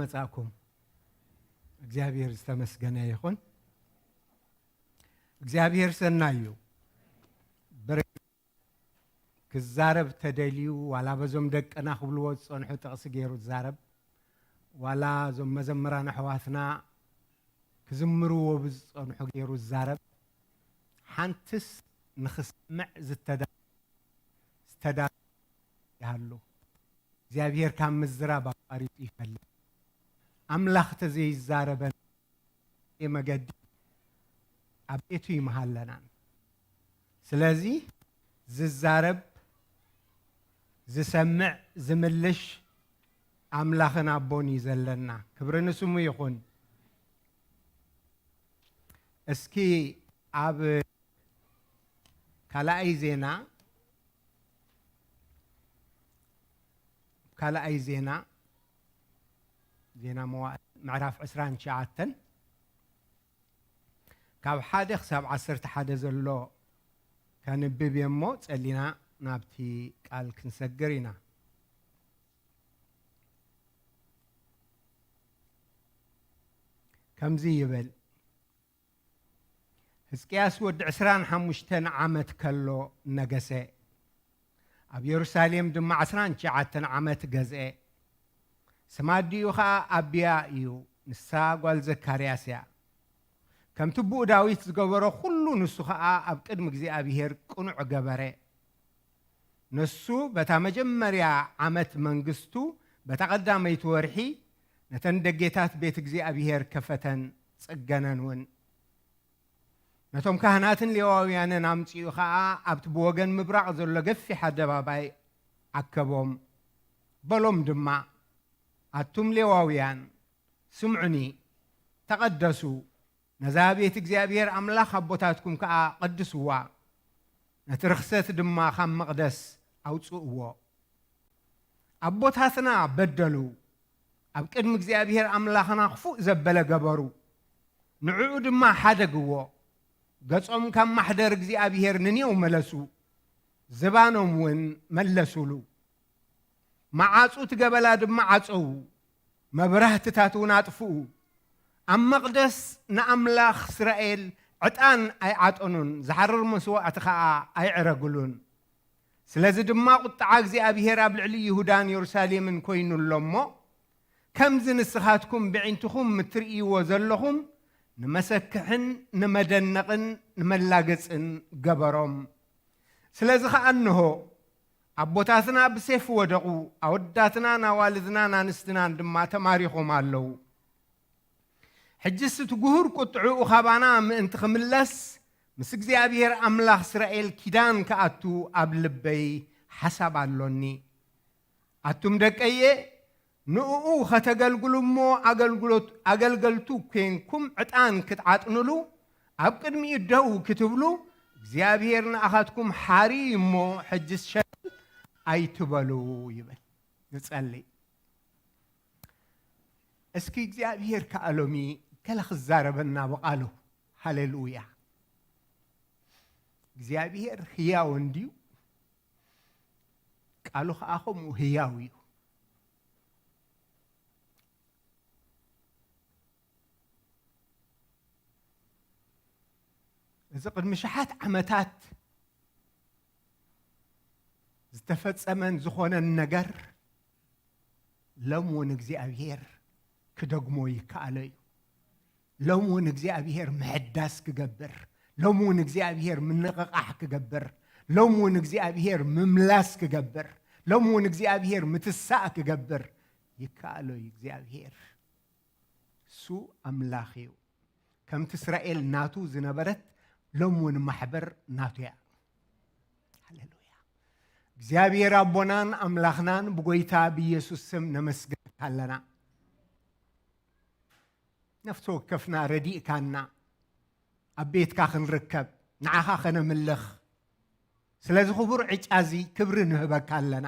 መጻእኩም። እግዚኣብሔር ዝተመስገነ ይኹን። እግዚኣብሔር ሰናይ እዩ። ብር-፣ ክዛረብ ተደልዩ፣ ዋላ በዞም ደቅና ክብልዎ ዝጸንሑ ጥቕሲ ገይሩ ዝዛረብ፣ ዋላ እዞም መዘምራን ኣሕዋትና ክዝምርዎ ብዝጸንሑ ገይሩ ዝዛረብ፣ ሓንትስ ንኽሰምዕ ዝተዳ-፣ ዝተዳ-፣ ይሃሉ። እግዚኣብሔር ካብ ምዝራብ ኣቋሪጹ ይፈልጥ። ኣምላኽ ተዘይዛረበን መገዲ ኣብ ቤቱ ይመሃለናን። ስለዚ ዝዛረብ፣ ዝሰምዕ፣ ዝምልሽ ኣምላኽን ኣቦን እዩ ዘለና። ክብሪ ንስሙ ይኹን። እስኪ ኣብ ካልኣይ ዜና፣ ካልኣይ ዜና፣ ዜና መዋዕል ምዕራፍ ዕስራን ትሽዓተን ካብ ሓደ ክሳብ ዓሰርተ ሓደ ዘሎ ከንብብ እየ እሞ፣ ጸሊና ናብቲ ቃል ክንሰግር ኢና። ከምዚ ይብል፣ ሕዝቅያስ ወዲ ዕስራን ሓሙሽተን ዓመት ከሎ ነገሰ። ኣብ የሩሳሌም ድማ ዕስራን ትሽዓተን ዓመት ገዝአ። ስማ ኣዲኡ ኸኣ ኣቢያ እዩ፣ ንሳ ጓል ዘካርያስ እያ። ከምቲ ብኡ ዳዊት ዝገበሮ ኹሉ ንሱ ኸኣ ኣብ ቅድሚ እግዚኣብሔር ቅኑዕ ገበረ። ንሱ በታ መጀመርያ ዓመት መንግስቱ በታ ቀዳመይቲ ወርሒ ነተን ደጌታት ቤት እግዚኣብሔር ከፈተን ጽገነን እውን። ነቶም ካህናትን ሌዋውያንን ኣምጺኡ ኸኣ ኣብቲ ብወገን ምብራቕ ዘሎ ገፊሕ ኣደባባይ ዓከቦም። በሎም ድማ፣ ኣቱም ሌዋውያን፣ ስምዑኒ፣ ተቐደሱ፣ ነዛ ቤት እግዚኣብሔር ኣምላኽ ኣቦታትኩም ከኣ ቀድስዋ፣ ነቲ ርኽሰት ድማ ካብ መቕደስ ኣውጽእዎ። ኣቦታትና በደሉ፣ ኣብ ቅድሚ እግዚኣብሔር ኣምላኽና ክፉእ ዘበለ ገበሩ፣ ንዕኡ ድማ ሓደግዎ። ገጾም ካብ ማሕደር እግዚኣብሔር ንኔው መለሱ፣ ዝባኖም እውን መለሱሉ። መዓጹ እቲ ገበላ ድማ ዓጸዉ፣ መብራህትታት እውን ኣጥፍኡ። ኣብ መቕደስ ንኣምላኽ እስራኤል ዕጣን ኣይዓጠኑን፣ ዝሓርር መስዋእቲ ኸኣ ኣይዕረግሉን። ስለዚ ድማ ቁጥዓ እግዚኣብሔር ኣብ ልዕሊ ይሁዳን የሩሳሌምን ኮይኑ ኣሎ እሞ፣ ከምዚ ንስኻትኩም ብዒንትኹም እትርእይዎ ዘለኹም ንመሰክሕን ንመደነቕን ንመላገጽን ገበሮም። ስለዚ ኸኣ እንሆ፣ ኣቦታትና ብሴፍ ወደቑ፣ ኣወዳትናን ኣዋልድናን ኣንስትናን ድማ ተማሪኾም ኣለዉ። ሕጅስ እቲ ጉሁር ቁጥዕኡ ኻባና ምእንቲ ኽምለስ፣ ምስ እግዚኣብሔር ኣምላኽ እስራኤል ኪዳን ክኣቱ ኣብ ልበይ ሓሳብ ኣሎኒ። ኣቱም ደቀየ፣ ንእኡ ኸተገልግሉ እሞ ኣገልግሎት-፣ ኣገልገልቱ ኴንኩም ዕጣን ክትዓጥኑሉ፣ ኣብ ቅድሚኡ ደው ክትብሉ፣ እግዚኣብሔር ንኣኻትኩም ሓሪ እሞ ሕጅስ ሸለል ኣይትበሉ ይብል። ንጸሊ። እስኪ እግዚኣብሔር ከኣ ሎሚ ገለ ክዛረበና ብቓሉ። ሃሌሉያ። እግዚኣብሔር ህያው እንድዩ፣ ቃሉ ከኣ ከምኡ ህያው እዩ። እዚ ቅድሚ ሸሓት ዓመታት ዝተፈጸመን ዝኾነን ነገር ሎም እውን እግዚኣብሔር ክደግሞ ይከኣሎ እዩ። ሎም እውን እግዚኣብሔር ምሕዳስ ክገብር፣ ሎም እውን እግዚኣብሔር ምንቕቓሕ ክገብር፣ ሎም እውን እግዚኣብሔር ምምላስ ክገብር፣ ሎም እውን እግዚኣብሔር ምትሳእ ክገብር ይከኣሎ እዩ እግዚኣብሔር። እሱ ኣምላኽ እዩ። ከምቲ እስራኤል ናቱ ዝነበረት ሎም እውን ማሕበር ናቱ እያ። ሃሌሉያ። እግዚኣብሔር ኣቦናን ኣምላኽናን ብጎይታ ብኢየሱስ ስም ነመስግነካ ኣለና። ነፍሲ ወከፍና ረዲእካና፣ ኣብ ቤትካ ክንርከብ፣ ንዓኻ ከነምልኽ፣ ስለዚ ክቡር ዕጫ እዚ ክብሪ ንህበካ ኣለና።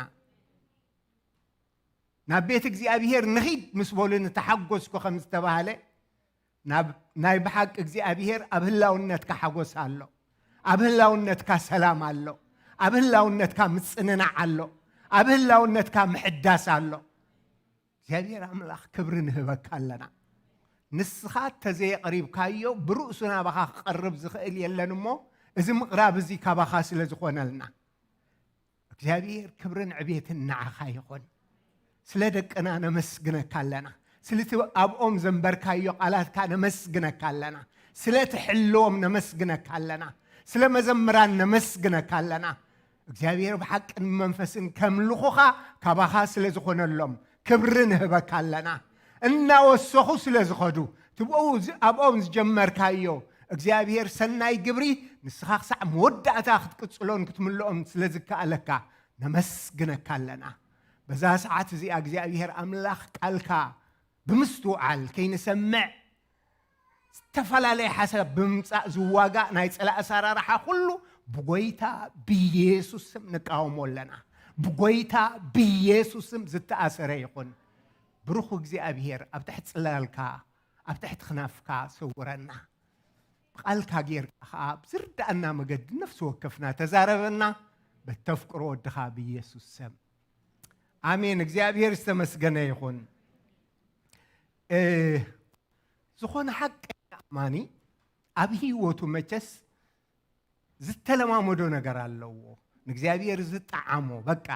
ናብ ቤት እግዚኣብሔር ንኺድ ምስ በሉ ንተሓጎስኩ ከም ዝተባህለ፣ ናብ ናይ ብሓቂ እግዚኣብሔር ኣብ ህላውነትካ ሓጎስ ኣሎ። ኣብ ህላውነትካ ሰላም ኣሎ። ኣብ ህላውነትካ ምጽንናዕ ኣሎ። ኣብ ህላውነትካ ምሕዳስ ኣሎ። እግዚኣብሔር ኣምላኽ ክብሪ ንህበካ ኣለና። ንስኻ ተዘየቕሪብካዮ ብርእሱ ናባኻ ክቐርብ ዝኽእል የለን እሞ፣ እዚ ምቕራብ እዚ ካባኻ ስለ ዝኾነልና እግዚኣብሔር ክብርን ዕቤትን ንዓኻ ይኹን። ስለ ደቅና ነመስግነካ ኣለና። ስለቲ ኣብኦም ዘንበርካዮ ቃላትካ ነመስግነካ ኣለና። ስለ ትሕልዎም ነመስግነካ ኣለና። ስለ መዘምራን ነመስግነካ ኣለና። እግዚኣብሔር ብሓቅን መንፈስን ከምልኹኻ ካባኻ ስለ ዝኾነሎም ክብሪ ንህበካ ኣለና። እናወሰኹ ስለ ዝኸዱ ትብኡ ዝ- ኣብኦም ዝጀመርካዮ እግዚኣብሔር ሰናይ ግብሪ ንስኻ ክሳዕ መወዳእታ ክትቅጽሎን ክትምልኦም ስለ ዝከኣለካ ነመስግነካ ኣለና። በዛ ሰዓት እዚኣ እግዚኣብሔር ኣምላኽ ቃልካ ብምስትውዓል ከይንሰምዕ ዝተፈላለየ ሓሳብ ብምምጻእ ዝዋጋእ ናይ ጸላእ ኣሰራርሓ ኩሉ ብጎይታ ብኢየሱስ ስም ንቃወሞ ኣለና። ብጎይታ ብኢየሱስ ስም ዝተኣሰረ ይኹን። ብሩኽ እግዚኣብሔር ኣብ ትሕቲ ጽላልካ ኣብ ትሕቲ ክናፍካ ሰውረና። ብቃልካ ጌርካ ኸዓ ብዝርዳእና መገዲ ነፍሲ ወከፍና ተዛረበና። በተፍቅሮ ወድኻ ብኢየሱስ ስም ኣሜን። እግዚኣብሔር ዝተመስገነ ይኹን። እ፣ ዝኾነ ሓቀኛ ኣማኒ ኣብ ህይወቱ መቸስ ዝተለማመዶ ነገር ኣለዎ። ንእግዚኣብሔር ዝጠዓሞ በቃ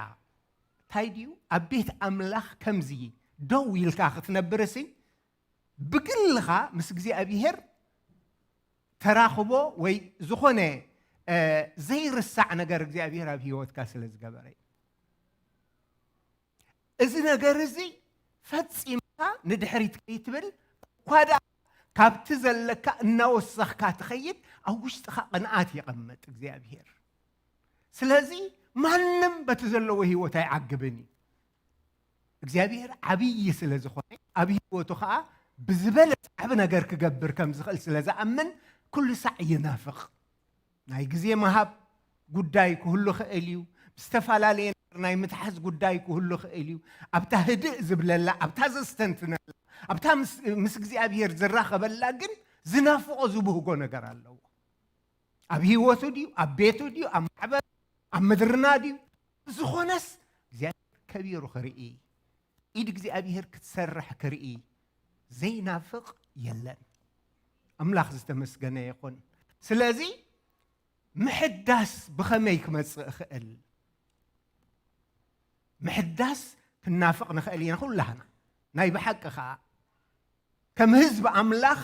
እንታይ ድዩ? ኣብ ቤት ኣምላኽ ከምዚ ደው ኢልካ ክትነብር ሲ ብግልኻ ምስ እግዚኣብሔር ተራኽቦ ወይ ዝኾነ እ፣ ዘይርሳዕ ነገር እግዚኣብሔር ኣብ ህይወትካ ስለ ዝገበረ እዩ። እዚ ነገር እዚ ፈጺምካ ንድሕሪት ከይትብል እኳ ደኣ ካብቲ ዘለካ እናወሰኽካ ትኸይድ ኣብ ውሽጥኻ ቅንኣት የቐምጥ እግዚኣብሔር። ስለዚ ማንም በቲ ዘለዎ ህይወት ኣይዓግብን እዩ። እግዚኣብሔር ዓብዪ ስለ ዝኾነ ኣብ ህይወቱ ኸዓ ብዝበለጸ ዓቢ ነገር ክገብር ከም ዝኽእል ስለ ዝኣምን ኩሉ ሳዕ ይናፍቕ። ናይ ግዜ ምሃብ ጉዳይ ክህሉ ኽእል እዩ። ዝተፈላለየ ነገር ናይ ምትሓዝ ጉዳይ ክህሉ ኽእል እዩ። ኣብታ ህድእ ዝብለላ ኣብታ ዘስተንትነላ ኣብታ ምስ እግዚኣብሔር ዝራኸበላ ግን ዝናፍቖ ዝብህጎ ነገር ኣለዎ። ኣብ ህይወቱ ድዩ ኣብ ቤቱ ድዩ ኣብ ማሕበር ኣብ ምድርና ድዩ ዝኾነስ እግዚኣብሔር ከቢሩ ክርኢ ኢድ እግዚኣብሔር ክትሰርሕ ክርኢ ዘይናፍቕ የለን። ኣምላኽ ዝተመስገነ ይኹን። ስለዚ ምሕዳስ ብኸመይ ክመጽእ እኽእል? ምሕዳስ ክናፍቕ ንኽእል ኢና ኩላህና። ናይ ብሓቂ ኸዓ ከም ህዝቢ ኣምላኽ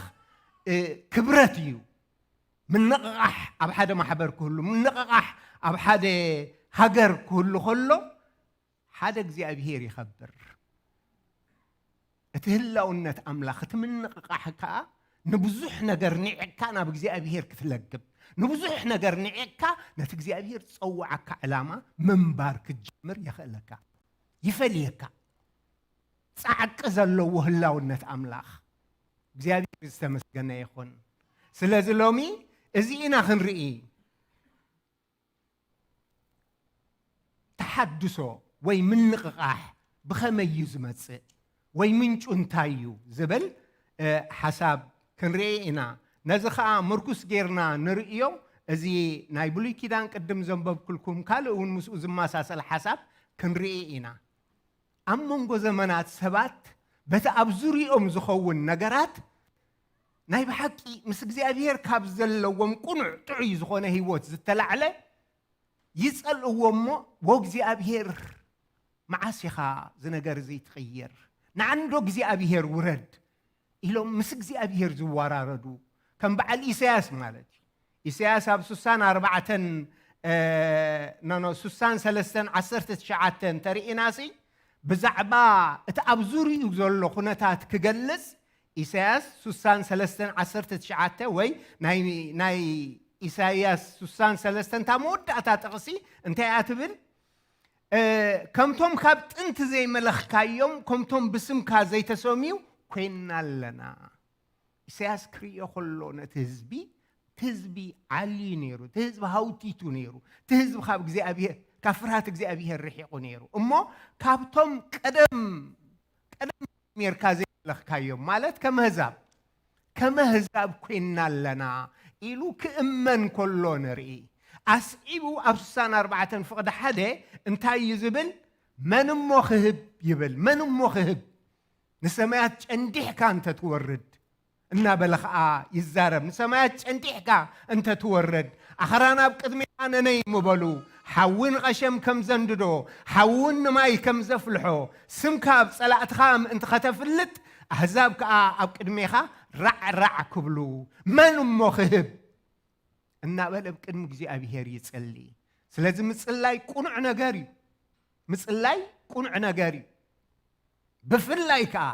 ክብረት እዩ። ምንቕቓሕ ኣብ ሓደ ማሕበር ክህሉ ምንቕቓሕ ኣብ ሓደ ሃገር ክህሉ ከሎ ሓደ እግዚኣብሄር ይኸብር። እቲ ህላውነት ኣምላኽ እቲ ምንቕቓሕ ከኣ ንብዙሕ ነገር ኒዕቅካ ናብ እግዚኣብሄር ክትለግብ ንብዙሕ ነገር ኒዕቅካ ነቲ እግዚኣብሄር ዝጸውዓካ ዕላማ ምንባር ክትጅምር የኽእለካ። ይፈልየካ። ጻዕቂ ዘለዎ ህላውነት ኣምላኽ እግዚኣብሔር ዝተመስገነ ይኹን። ስለዚ ሎሚ እዚ ኢና ክንርኢ። ተሓድሶ ወይ ምንቕቓሕ ብኸመይ እዩ ዝመጽእ ወይ ምንጩ እንታይ እዩ ዝብል ሓሳብ ክንርኢ ኢና። ነዚ ኸዓ ምርኩስ ጌርና ንርእዮ። እዚ ናይ ብሉይ ኪዳን ቅድም ዘንበብኩልኩም ካልእ እውን ምስኡ ዝመሳሰል ሓሳብ ክንርኢ ኢና። ኣብ መንጎ ዘመናት ሰባት በቲ ኣብ ዙሪኦም ዝኸውን ነገራት ናይ ብሓቂ ምስ እግዚኣብሔር ካብ ዘለዎም ቁኑዕ ጥዑይ ዝኾነ ህይወት ዝተላዕለ ይጸልእዎ እሞ፣ "ወእግዚኣብሔር መዓስ ኢኻ እዚ ነገር እዚ ትቕይር? ንዓንዶ እግዚኣብሔር ውረድ" ኢሎም ምስ እግዚኣብሔር ዝወራረዱ ከም በዓል ኢሳያስ ማለት እዩ። ኢሳያስ ኣብ ስሳን ኣርባዕተን ኖኖ ስሳን ሰለስተን ዓሰርተ ትሽዓተ እንተርኢናሲ ብዛዕባ እቲ ኣብ ዙሪኡ ዘሎ ኩነታት ክገልጽ ኢሳያስ ስሳን ሰለስተን ዓሰርተ ትሽዓተ ወይ ናይ ኢሳያስ ስሳን ሰለስተን እታ መወዳእታ ጥቕሲ እንታይ እያ ትብል? ከምቶም ካብ ጥንቲ ዘይመለኽካዮም ከምቶም ብስምካ ዘይተሰምዩ ኮይና ኣለና። ኢሳያስ ክርእዮ ከሎ ነቲ ህዝቢ እቲ ህዝቢ ዓልዩ ነይሩ። እቲ ህዝቢ ሃውቲቱ ነይሩ። እቲ ህዝቢ ካብ እግዚኣብሔር ካብ ፍርሃት እግዚኣብሔር ርሒቑ ነይሩ። እሞ ካብቶም ቀደም ቀደም ሜርካ ዘይለኽካዮም ማለት ከም ኣህዛብ ከም ኣህዛብ ኮይና ኣለና ኢሉ ክእመን ከሎ ንርኢ። ኣስዒቡ ኣብ ስሳን ኣርባዕተን ፍቕዲ ሓደ እንታይ እዩ ዝብል? መን እሞ ክህብ ይብል። መን እሞ ክህብ? ንሰማያት ጨንዲሕካ እንተትወርድ እናበለ ኸዓ ይዛረብ። ንሰማያት ጨንዲሕካ እንተትወርድ፣ ኣኽራን ኣብ ቅድሜኻ ነነይ ምበሉ፣ ሓዊ ንቐሸም ከም ዘንድዶ፣ ሓዊ እውን ንማይ ከም ዘፍልሖ፣ ስምካ ኣብ ጸላእትኻ ምእንቲ ኸተፍልጥ፣ ኣህዛብ ከኣ ኣብ ቅድሜኻ ራዕ ራዕ ክብሉ፣ መን እሞ ክህብ? እናበለ ኣብ ቅድሚ እግዚኣብሔር ይጽሊ። ስለዚ ምጽላይ ቅኑዕ ነገር እዩ። ምጽላይ ቅኑዕ ነገር እዩ። ብፍላይ ከኣ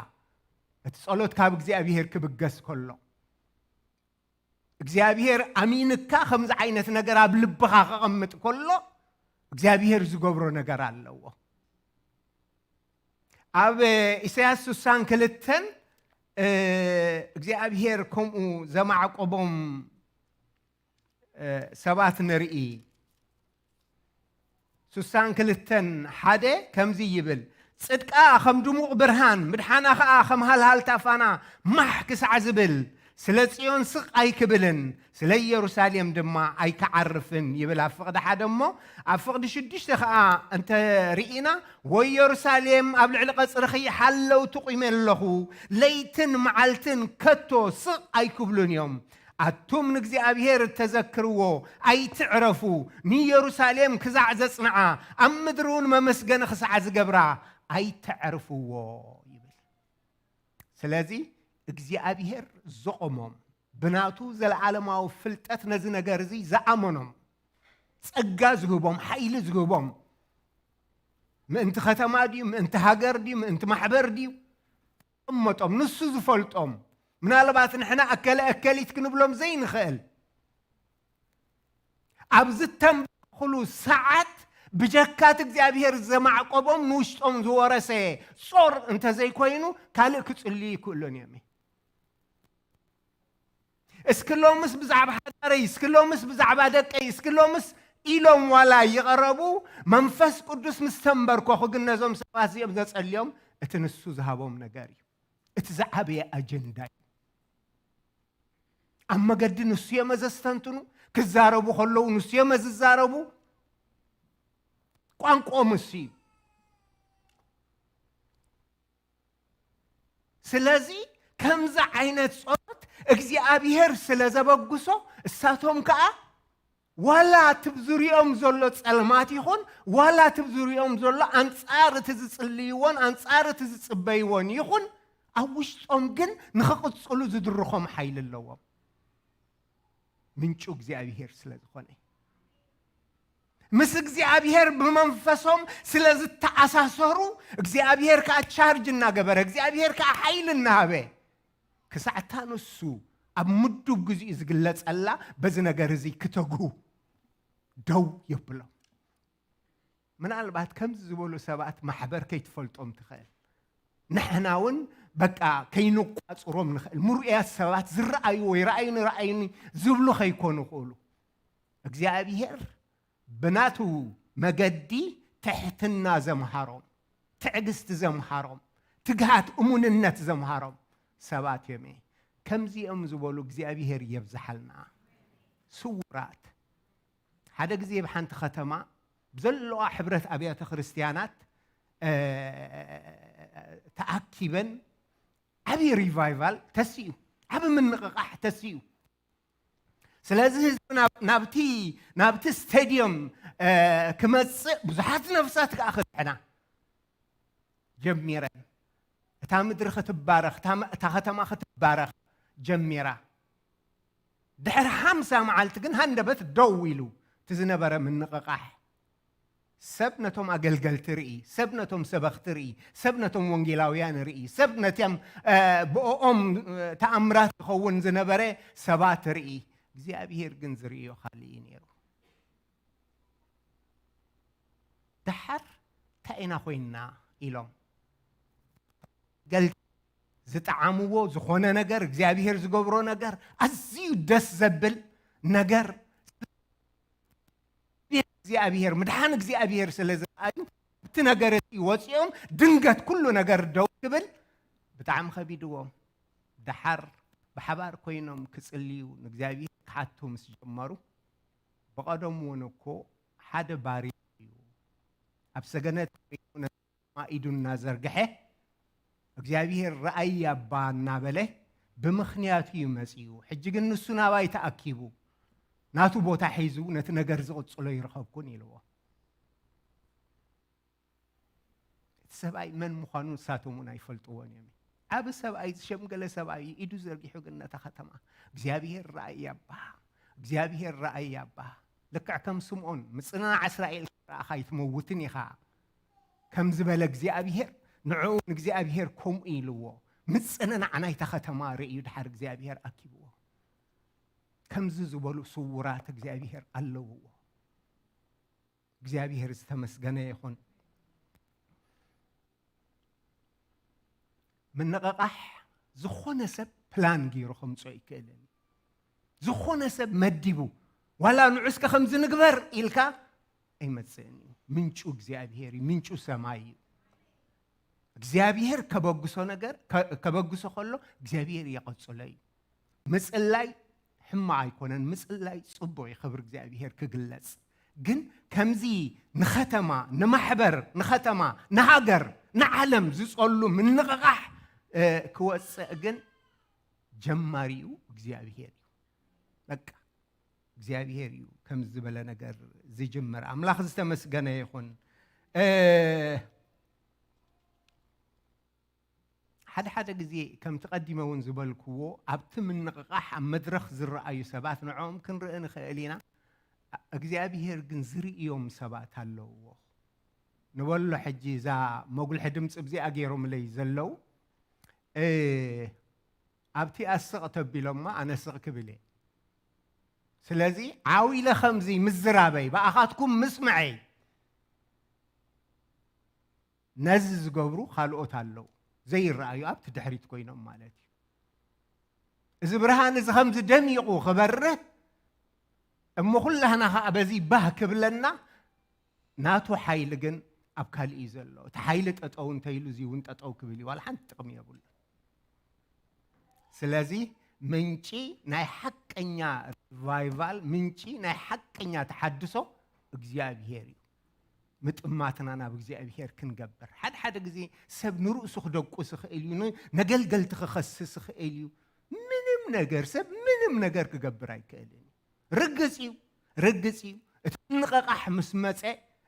እቲ ጸሎት ካብ እግዚኣብሔር ክብገስ ከሎ፣ እግዚኣብሔር ኣሚንካ ከምዚ ዓይነት ነገር ኣብ ልብኻ ከቐምጥ ከሎ፣ እግዚኣብሔር ዝገብሮ ነገር ኣለዎ። ኣብ ኢሳያስ ስሳን ክልተን፣ እ፣ እግዚኣብሔር ከምኡ ዘማዕቆቦም፣ እ፣ ሰባት ንርኢ። ስሳን ክልተን ሓደ ከምዚ ይብል፣ ጽድቃ ከም ድሙቕ ብርሃን፣ ምድሓና ኸኣ ከም ሃልሃልታ ፋና ማሕ ክሳዕ ዝብል፣ ስለ ጽዮን ስቕ ኣይክብልን፣ ስለ ኢየሩሳሌም ድማ ኣይክዓርፍን ይብል ኣብ ፍቕዲ ሓደ። እሞ ኣብ ፍቕዲ ሽዱሽተ ኸኣ እንተ ርኢና፣ "ወኢየሩሳሌም ኣብ ልዕሊ ቐጽርኺ ሓለውቲ ቁመ ኣለኹ፣ ለይትን መዓልትን ከቶ ስቕ ኣይክብሉን እዮም። ኣቱም ንእግዚኣብሔር እተዘክርዎ ኣይትዕረፉ፣ ንኢየሩሳሌም ክሳዕ ዘጽንዓ፣ ኣብ ምድሪ እውን መመስገኒ ክሳዕ ዝገብራ ኣይተዕርፍዎ" ይብል። ስለዚ እግዚኣብሔር ዘቖሞም፣ ብናቱ ዘለዓለማዊ ፍልጠት ነዚ ነገር እዚ ዝኣመኖም፣ ጸጋ ዝህቦም፣ ሓይሊ ዝህቦም፣ ምእንቲ ከተማ ድዩ፣ ምእንቲ ሃገር ድዩ፣ ምእንቲ ማሕበር ድዩ፣ ዝቐመጦም፣ ንሱ ዝፈልጦም፣ ምናልባት ንሕና እከለ እከሊት ክንብሎም ዘይንኽእል፣ ኣብ ዝተንበርኽሉ ሰዓት ብጀካት እግዚኣብሔር ዘማዕቆቦም ንውሽጦም ዝወረሰ ጾር እንተዘይኮይኑ ካልእ ክጽልዩ ይክእሉን እዮም። እስኪ ሎምስ ብዛዕባ ሓዳረይ፣ እስኪ ሎምስ ብዛዕባ ደቀይ፣ እስኪ ሎምስ ኢሎም ዋላ ይቐረቡ፣ መንፈስ ቅዱስ ምስ ተንበርከኹ ግን ነዞም ሰባት እዚኦም ዘጸልዮም እቲ ንሱ ዝሃቦም ነገር እዩ። እቲ ዝዓበየ ኣጀንዳ እዩ። ኣብ መገዲ ንሱ እዮም ዘስተንትኑ፣ ክዛረቡ ከለዉ ንሱ እዮም ዝዛረቡ። ቋንቋኦም እሱ እዩ። ስለዚ ከምዚ ዓይነት ጸሎት እግዚኣብሔር ስለ ዘበግሶ፣ እሳቶም ከኣ ዋላ እቲ ብ ዙርያኦም ዘሎ ጸልማት ይኹን፣ ዋላ እቲ ብ ዙርያኦም ዘሎ ኣንጻር እቲ ዝጽልይዎን ኣንጻር እቲ ዝጽበይዎን ይኹን፣ ኣብ ውሽጦም ግን ንኽቕጽሉ ዝድርኾም ሓይሊ ኣለዎም። ምንጩ እግዚኣብሔር ስለ ዝኾነ፣ ምስ እግዚኣብሔር ብመንፈሶም ስለ ዝተኣሳሰሩ፣ እግዚኣብሔር ከኣ ቻርጅ እናገበረ፣ እግዚኣብሔር ከኣ ሓይሊ እናሃበ፣ ክሳዕታ ንሱ ኣብ ምዱብ ግዚኡ ዝግለጸላ በዚ ነገር እዚ ክተግሁ ደው የብሎም። ምናልባት ከምዚ ዝበሉ ሰባት ማሕበር ከይትፈልጦም ትኽእል። ንሕና እውን በቃ ከይንቋጽሮም ንኽእል። ምሩያት ሰባት ዝረኣዩ ወይ ረኣዩኒ ረኣዩኒ ዝብሉ ከይኮኑ ይኽእሉ። እግዚኣብሔር ብናቱ መገዲ ትሕትና ዘምሃሮም፣ ትዕግስቲ ዘምሃሮም፣ ትግሃት እሙንነት ዘምሃሮም ሰባት እዮም። ከምዚኦም ዝበሉ እግዚኣብሔር የብዝሓልና። ስውራት ሓደ ግዜ ኣብ ሓንቲ ከተማ ብዘለዋ ሕብረት ኣብያተ ክርስትያናት፣ እ፣ ተኣኪበን ዓቢ ሪቫይቫል ተስኡ፣ ዓቢ ምንቕቓሕ ተስኡ። ስለዚ ህዝቢ ናብ-፣ ናብቲ፣ ናብቲ ስቴድዮም፣ እ፣ ክመጽእ ብዙሓት ነፍሳት ከኣ ክድሕና ጀሚረን። እታ ምድሪ ክትባረኽ፣ እታ መ-፣ እታ ከተማ ክትባረኽ ጀሚራ። ድሕሪ ሓምሳ መዓልቲ ግን ሃንደበት ደው ኢሉ እቲ ዝነበረ ምንቕቓሕ። ሰብ ነቶም ኣገልገልቲ ርኢ፣ ሰብ ነቶም ሰበኽቲ ርኢ፣ ሰብ ነቶም ወንጌላውያን ርኢ፣ ሰብ ነቶም፣ እ፣ ብኦኦም፣ እ፣ ተኣምራት ዝኸውን ዝነበረ ሰባት ርኢ። እግዚኣብሔር ግን ዝርእዮ ካልእ እዩ ነይሩ። ደሓር እንታይ ኢና ኮይንና ኢሎም ገል-፣ ዝጠዓምዎ ዝኾነ ነገር፣ እግዚኣብሔር ዝገብሮ ነገር፣ ኣዝዩ ደስ ዘብል ነገር፣ እግዚኣብሔር፣ ምድሓን እግዚኣብሔር ስለ ዝረኣዩ፣ ኣብቲ ነገር እቲ ወፂኦም ድንገት ኩሉ ነገር ደው ክብል ብጣዕሚ ከቢድዎም። ደሓር ብሓባር ኮይኖም ክጽልዩ፣ ንእግዚኣብሔር ክሓቱ ምስ ጀመሩ፣ ብቐደሙ እውን እኮ ሓደ ባርያ እዩ ኣብ ሰገነት ኮይኑ ኢዱ እናዘርግሐ እግዚኣብሔር ረኣይ ኣባ እናበለ ብምኽንያቱ እዩ መጺኡ። ሕጂ ግን ንሱ ናባይ ተኣኪቡ ናቱ ቦታ ሒዙ ነቲ ነገር ዝቕጽሎ ይረኸብኩን ኢልዎ። እቲ ሰብኣይ መን ምዃኑ ንሳቶም እውን ኣይፈልጥዎን እዮም። ዓብ ሰብኣይ ዝሸምገለ ሰብኣይ እዩ ኢዱ ዘርጊሑ ግን ነታ ከተማ እግዚኣብሔር ረኣይ ኣባ እግዚኣብሔር ረኣይ ኣባ ልክዕ ከም ስምዖን ምጽንናዕ እስራኤል ረኣኻ ኣይትመውትን ኢኻ ከም ዝበለ እግዚኣብሔር ንዕኡ ንእግዚኣብሔር ከምኡ ኢልዎ። ምጽንናዕ ናይታ ከተማ ርእዩ ድሓር እግዚኣብሔር ኣኪብዎ። ከምዚ ዝበሉ ስውራት እግዚኣብሔር ኣለውዎ። እግዚኣብሔር ዝተመስገነ ይኹን። ምንቕቓሕ ዝኾነ ሰብ ፕላን ገይሩ ከምፅኦ ይክእልን ዝኾነ ሰብ መዲቡ ዋላ ንዑስከ ከምዚ ንግበር ኢልካ ኣይመፅእን እዩ። ምንጩ እግዚኣብሔር እዩ። ምንጩ ሰማይ እዩ። እግዚኣብሔር ከበግሶ ነገር ከበግሶ ከሎ እግዚኣብሔር የቐፅሎ እዩ። ምጽላይ ሕማቕ ኣይኮነን። ምጽላይ ጽቡቕ እዩ፣ ክብሪ እግዚኣብሔር ክግለጽ። ግን ከምዚ ንኸተማ፣ ንማሕበር፣ ንኸተማ፣ ንሃገር፣ ንዓለም ዝጸሉ ምንቕቓሕ ክወጽእ ግን ጀማሪኡ እግዚኣብሔር እዩ። በቃ እግዚኣብሔር እዩ ከምዚ ዝበለ ነገር ዝጅምር። ኣምላኽ ዝተመስገነ ይኹን። ሓደ ሓደ ግዜ ከምቲ ቀዲመ እውን ዝበልክዎ ኣብቲ ምንቕቓሕ ኣብ መድረኽ ዝረኣዩ ሰባት ንዕኦም ክንርኢ ንኽእል ኢና። እግዚኣብሄር ግን ዝርእዮም ሰባት ኣለውዎ። ንበሎ ሕጂ እዛ መጉልሒ ድምፂ ብዚኣ ገይሮምለይ ዘለዉ ኣብቲ ኣስቕ ተቢሎማ ኣነ ስቕ ክብል እየ። ስለዚ ዓው ኢለ ከምዚ ምዝራበይ ብኣኻትኩም ምስምዐይ ነዚ ዝገብሩ ካልኦት ኣለዉ ዘይረኣዩ ኣብቲ ድሕሪት ኮይኖም ማለት እዩ። እዚ ብርሃን እዚ ከምዚ ደሚቑ ክበርህ እሞ ኩላህና ከዓ በዚ ባህ ክብለና ናቱ ሓይሊ ግን ኣብ ካልእ እዩ ዘሎ። እቲ ሓይሊ ጠጠው እንተይሉ እዚ እውን ጠጠው ክብል እዩ። ዋላ ሓንቲ ጥቕሚ የብሉ። ስለዚ ምንጪ ናይ ሓቀኛ ሪቫይቫል ምንጪ ናይ ሓቀኛ ተሓድሶ እግዚኣብሄር እዩ። ምጥማትና ናብ እግዚኣብሄር ክንገብር ሓደ ሓደ ግዜ ሰብ ንርእሱ ክደቁስ ይኽእል እዩ። ነገልገልቲ ክኸስስ ይኽእል እዩ። ምንም ነገር ሰብ ምንም ነገር ክገብር ኣይክእልን እዩ። ርግጽ እዩ። ርግጽ እዩ። እቲ ምንቕቓሕ ምስ መጸ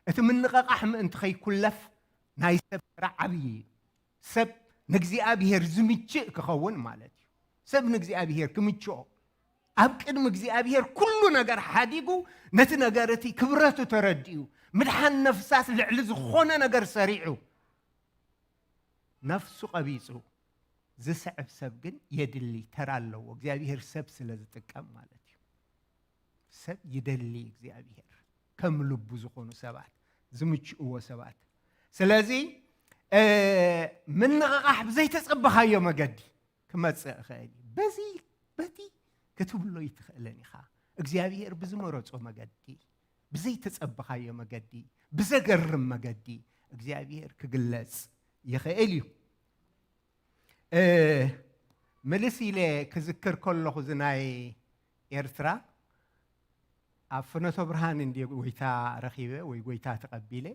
እቲ ምንቕቓሕ ምእንቲ ከይኩለፍ ናይ ሰብ ስራሕ ዓብዪ እዩ። ሰብ ንእግዚኣብሄር ዝምችእ ክኸውን ማለት እዩ። ሰብ ንእግዚኣብሄር ክምችኦ ኣብ ቅድሚ እግዚኣብሄር ኩሉ ነገር ሓዲጉ ነቲ ነገር እቲ ክብረቱ ተረዲኡ ምድሓን ነፍሳት ልዕሊ ዝኾነ ነገር ሰሪዑ ነፍሱ ቀቢጹ ዝስዕብ ሰብ ግን የድሊ ተራ ኣለዎ እግዚኣብሄር ሰብ ስለ ዝጥቀም ማለት እዩ። ሰብ ይደሊ እግዚኣብሄር ከም ልቡ ዝኾኑ ሰባት ዝምችእዎ ሰባት። ስለዚ ምንቕቓሕ ብዘይተጸበኻዮ መገዲ ክመጽእ ይኽእል እዩ። በዚ በቲ ክትብሎ ይትኽእልን ኢኻ። እግዚኣብሄር ብዝመረጾ መገዲ ብዘይተጸበኻዮ መገዲ ብዘገርም መገዲ እግዚኣብሄር ክግለጽ ይኽእል እዩ። ምልስ ኢለ ክዝክር ከለኹ እዚ ናይ ኤርትራ ኣብ ፍኖተ ብርሃን እንዲ ጎይታ ረኺበ ወይ ጎይታ ተቐቢለ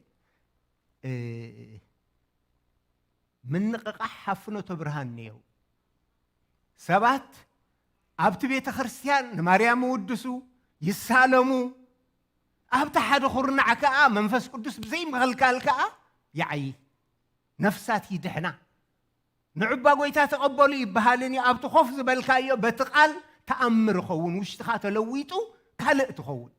ምንቕቓሕ ኣብ ፍኖተ ብርሃን ነይሩ። ሰባት ኣብቲ ቤተ ክርስቲያን ንማርያም ይውድሱ ይሳለሙ። ኣብቲ ሓደ ኩርናዕ ከዓ መንፈስ ቅዱስ ብዘይምኽልካል ከዓ ይዓዪ። ነፍሳት ይድሕና። ንዕባ ጎይታ ተቐበሉ ይበሃልን እዩ። ኣብቲ ኮፍ ዝበልካዮ በቲ ቃል ተኣምር ይኸውን፣ ውሽጥኻ ተለዊጡ ካልእ ትኸውን።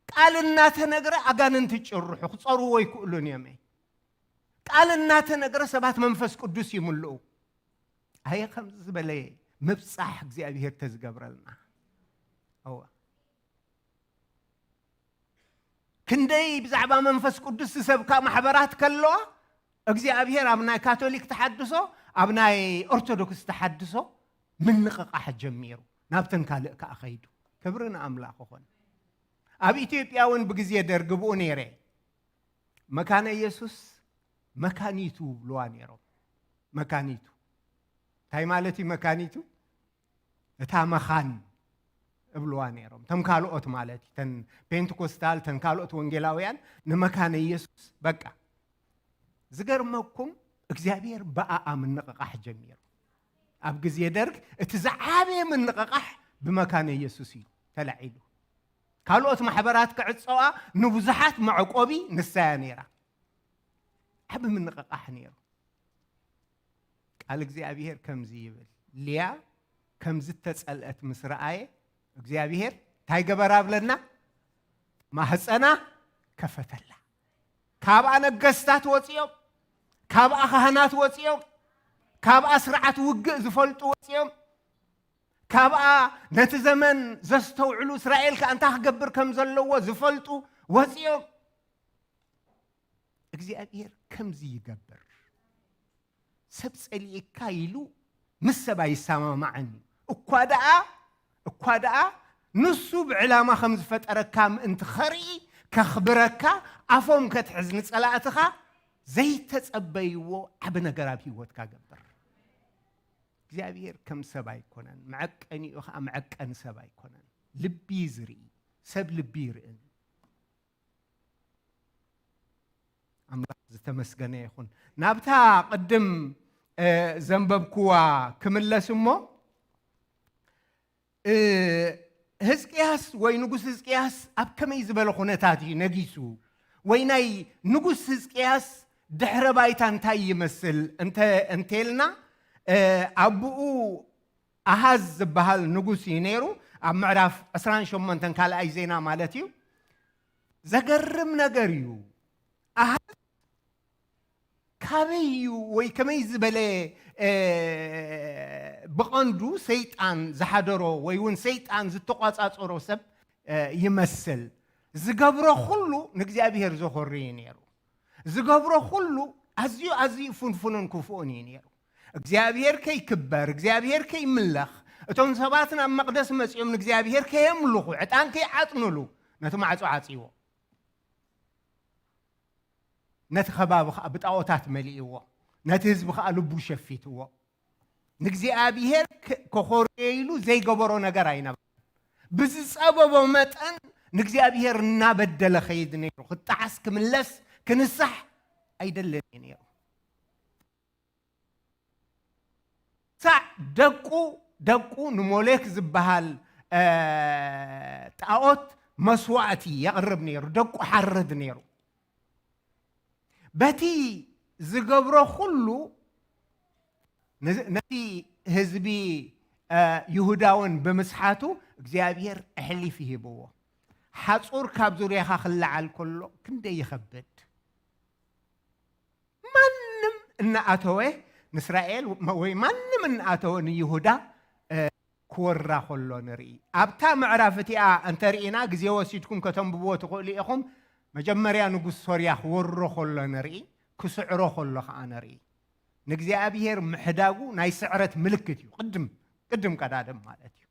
ቃል እናተነግረ ኣጋንንቲ ጭርሑ ክፀርዎ ይክእሉን እዮም። ቃል እናተነግረ ሰባት መንፈስ ቅዱስ ይምልኡ። ኣየ ከምዚ ዝበለ ምብፃሕ እግዚኣብሄር ተዝገብረልና። እዋ ክንደይ ብዛዕባ መንፈስ ቅዱስ ዝሰብካ ማሕበራት ከለዋ እግዚኣብሄር ኣብ ናይ ካቶሊክ ተሓድሶ ኣብ ናይ ኦርቶዶክስ ተሓድሶ ምንቕቓሕ ጀሚሩ ናብተን ካልእ ከዓ ኸይዱ። ክብሪ ንኣምላኽ ኾነ። ኣብ ኢትዮጵያ እውን ብግዜ ደርግ ብኡ ነይረ። መካነ ኢየሱስ መካኒቱ ብልዋ ነይሮም። መካኒቱ እንታይ ማለት እዩ? መካኒቱ እታ መኻን እብልዋ ነይሮም። ተም ካልኦት ማለት እዩ። ተን ፔንትኮስታል፣ ተን ካልኦት ወንጌላውያን ንመካነ ኢየሱስ በቃ። ዝገርመኩም እግዚኣብሔር ብኣኣ ምንቕቓሕ ጀሚሩ። ኣብ ግዜ ደርግ እቲ ዝዓበየ ምንቕቓሕ ብመካነ ኢየሱስ እዩ ተላዒሉ። ካልኦት ማሕበራት ክዕጸዋ ንብዙሓት መዕቆቢ ንሳያ ነይራ። ዓቢ ምንቕቓሕ ነይሩ። ቃል እግዚኣብሔር ከምዚ ይብል፣ ሊያ ከምዚ ተጸልአት ምስ ረኣየ እግዚኣብሔር እንታይ ገበራ ብለና? ማህፀና ከፈተላ። ካብኣ ነገስታት ወፂኦም፣ ካብኣ ካህናት ወፂኦም፣ ካብኣ ስርዓት ውግእ ዝፈልጡ ወፂኦም፣ ካብኣ ነቲ ዘመን ዘስተውዕሉ፣ እስራኤል ከኣ እንታይ ክገብር ከም ዘለዎ ዝፈልጡ ወፂኦም። እግዚኣብሔር ከምዚ ይገብር። ሰብ ጸሊእካ ኢሉ ምስ ሰብ ኣይሰማማዕን እዩ። እኳ ደኣ፣ እኳ ደኣ ንሱ ብዕላማ ከም ዝፈጠረካ ምእንቲ ኸርኢ፣ ከኽብረካ፣ ኣፎም ከትሕዝ ንጸላእትኻ ዘይተጸበይዎ ዓቢ ነገር ኣብ ህይወትካ ገብር። እግዚኣብሔር ከም ሰብ ኣይኮነን፣ መዐቀኒኡ ኸኣ መዐቀኒ ሰብ ኣይኮነን። ልቢ እዩ ዝርኢ፣ ሰብ ልቢ ይርእን። ኣምላኽ ዝተመስገነ ይኹን። ናብታ ቅድም፣ እ፣ ዘንበብኩዋ ክምለስ እሞ፣ እ፣ ህዝቅያስ ወይ ንጉስ ህዝቅያስ ኣብ ከመይ ዝበለ ኩነታት እዩ ነጊሱ? ወይ ናይ ንጉስ ህዝቅያስ ድሕረ ባይታ እንታይ ይመስል? እንተ-፣ እንተልና፣ እ፣ ኣቦኡ ኣሃዝ ዝበሃል ንጉስ እዩ ነይሩ። ኣብ ምዕራፍ ዕስራን ሸሞንተን ካልኣይ ዜና ማለት እዩ። ዘገርም ነገር እዩ። ኣሃዝ ካበይ እዩ ወይ ከመይ ዝበለ፣ እ፣ ብቐንዱ ሰይጣን ዝሓደሮ ወይ እውን ሰይጣን ዝተቋጻጸሮ ሰብ፣ እ፣ ይመስል? ዝገብሮ ኩሉ ንእግዚኣብሔር ዘኾሪ እዩ ነይሩ። ዝገብሮ ኩሉ ኣዝዩ፣ ኣዝዩ ፍንፉንን ክፉእን እዩ ነይሩ። እግዚኣብሔር ከይክበር፣ እግዚኣብሔር ከይምለኽ፣ እቶም ሰባት ናብ መቕደስ መጺኦም ንእግዚኣብሔር ከየምልኹ፣ ዕጣን ከይዓጥንሉ፣ ነቲ ማዕጾ ዓጽይዎ። ነቲ ከባቢ ኸኣ ብጣዖታት መሊእዎ። ነቲ ህዝቢ ኸኣ ልቡ ሸፊትዎ። ንእግዚኣብሔር ከ-፣ ከኾርዮ ኢሉ ዘይገበሮ ነገር ኣይነበረን። ብዝጸበቦ መጠን ንእግዚኣብሔር እናበደለ ኸይድ ነይሩ። ክጠዓስ፣ ክምለስ፣ ክንሳሕ ኣይደልን እዩ ነይሩ። ሳዕ ደቁ፣ ደቁ ንሞሌክ ዝበሃል፣ እ፣ ጣዖት መስዋዕቲ የቕርብ ነይሩ። ደቁ ሓርድ ነይሩ። በቲ ዝገብሮ ኩሉ ነ-፣ ነቲ ህዝቢ፣ እ፣ ይሁዳውን ብምስሓቱ እግዚኣብሔር ኣሕሊፉ ሂብዎ። ሓጹር ካብ ዙርያኻ ክለዓል ከሎ ክንደይ ይኸብድ። ማንም እናኣተወ ንእስራኤል ወይ ማንም እናኣተወ ንይሁዳ፣ እ፣ ክወራ ከሎ ንርኢ። ኣብታ ምዕራፍ እቲኣ እንተርኢና፣ ግዜ ወሲድኩም ከተንብብዎ ትኽእሉ ኢኹም። መጀመርያ ንጉስ ሶርያ ክወሮ ከሎ ንርኢ፣ ክስዕሮ ከሎ ኸኣ ንርኢ። ንእግዚኣብሔር ምሕዳጉ ናይ ስዕረት ምልክት እዩ። ቅድም፣ ቅድም ቀዳድም ማለት እዩ።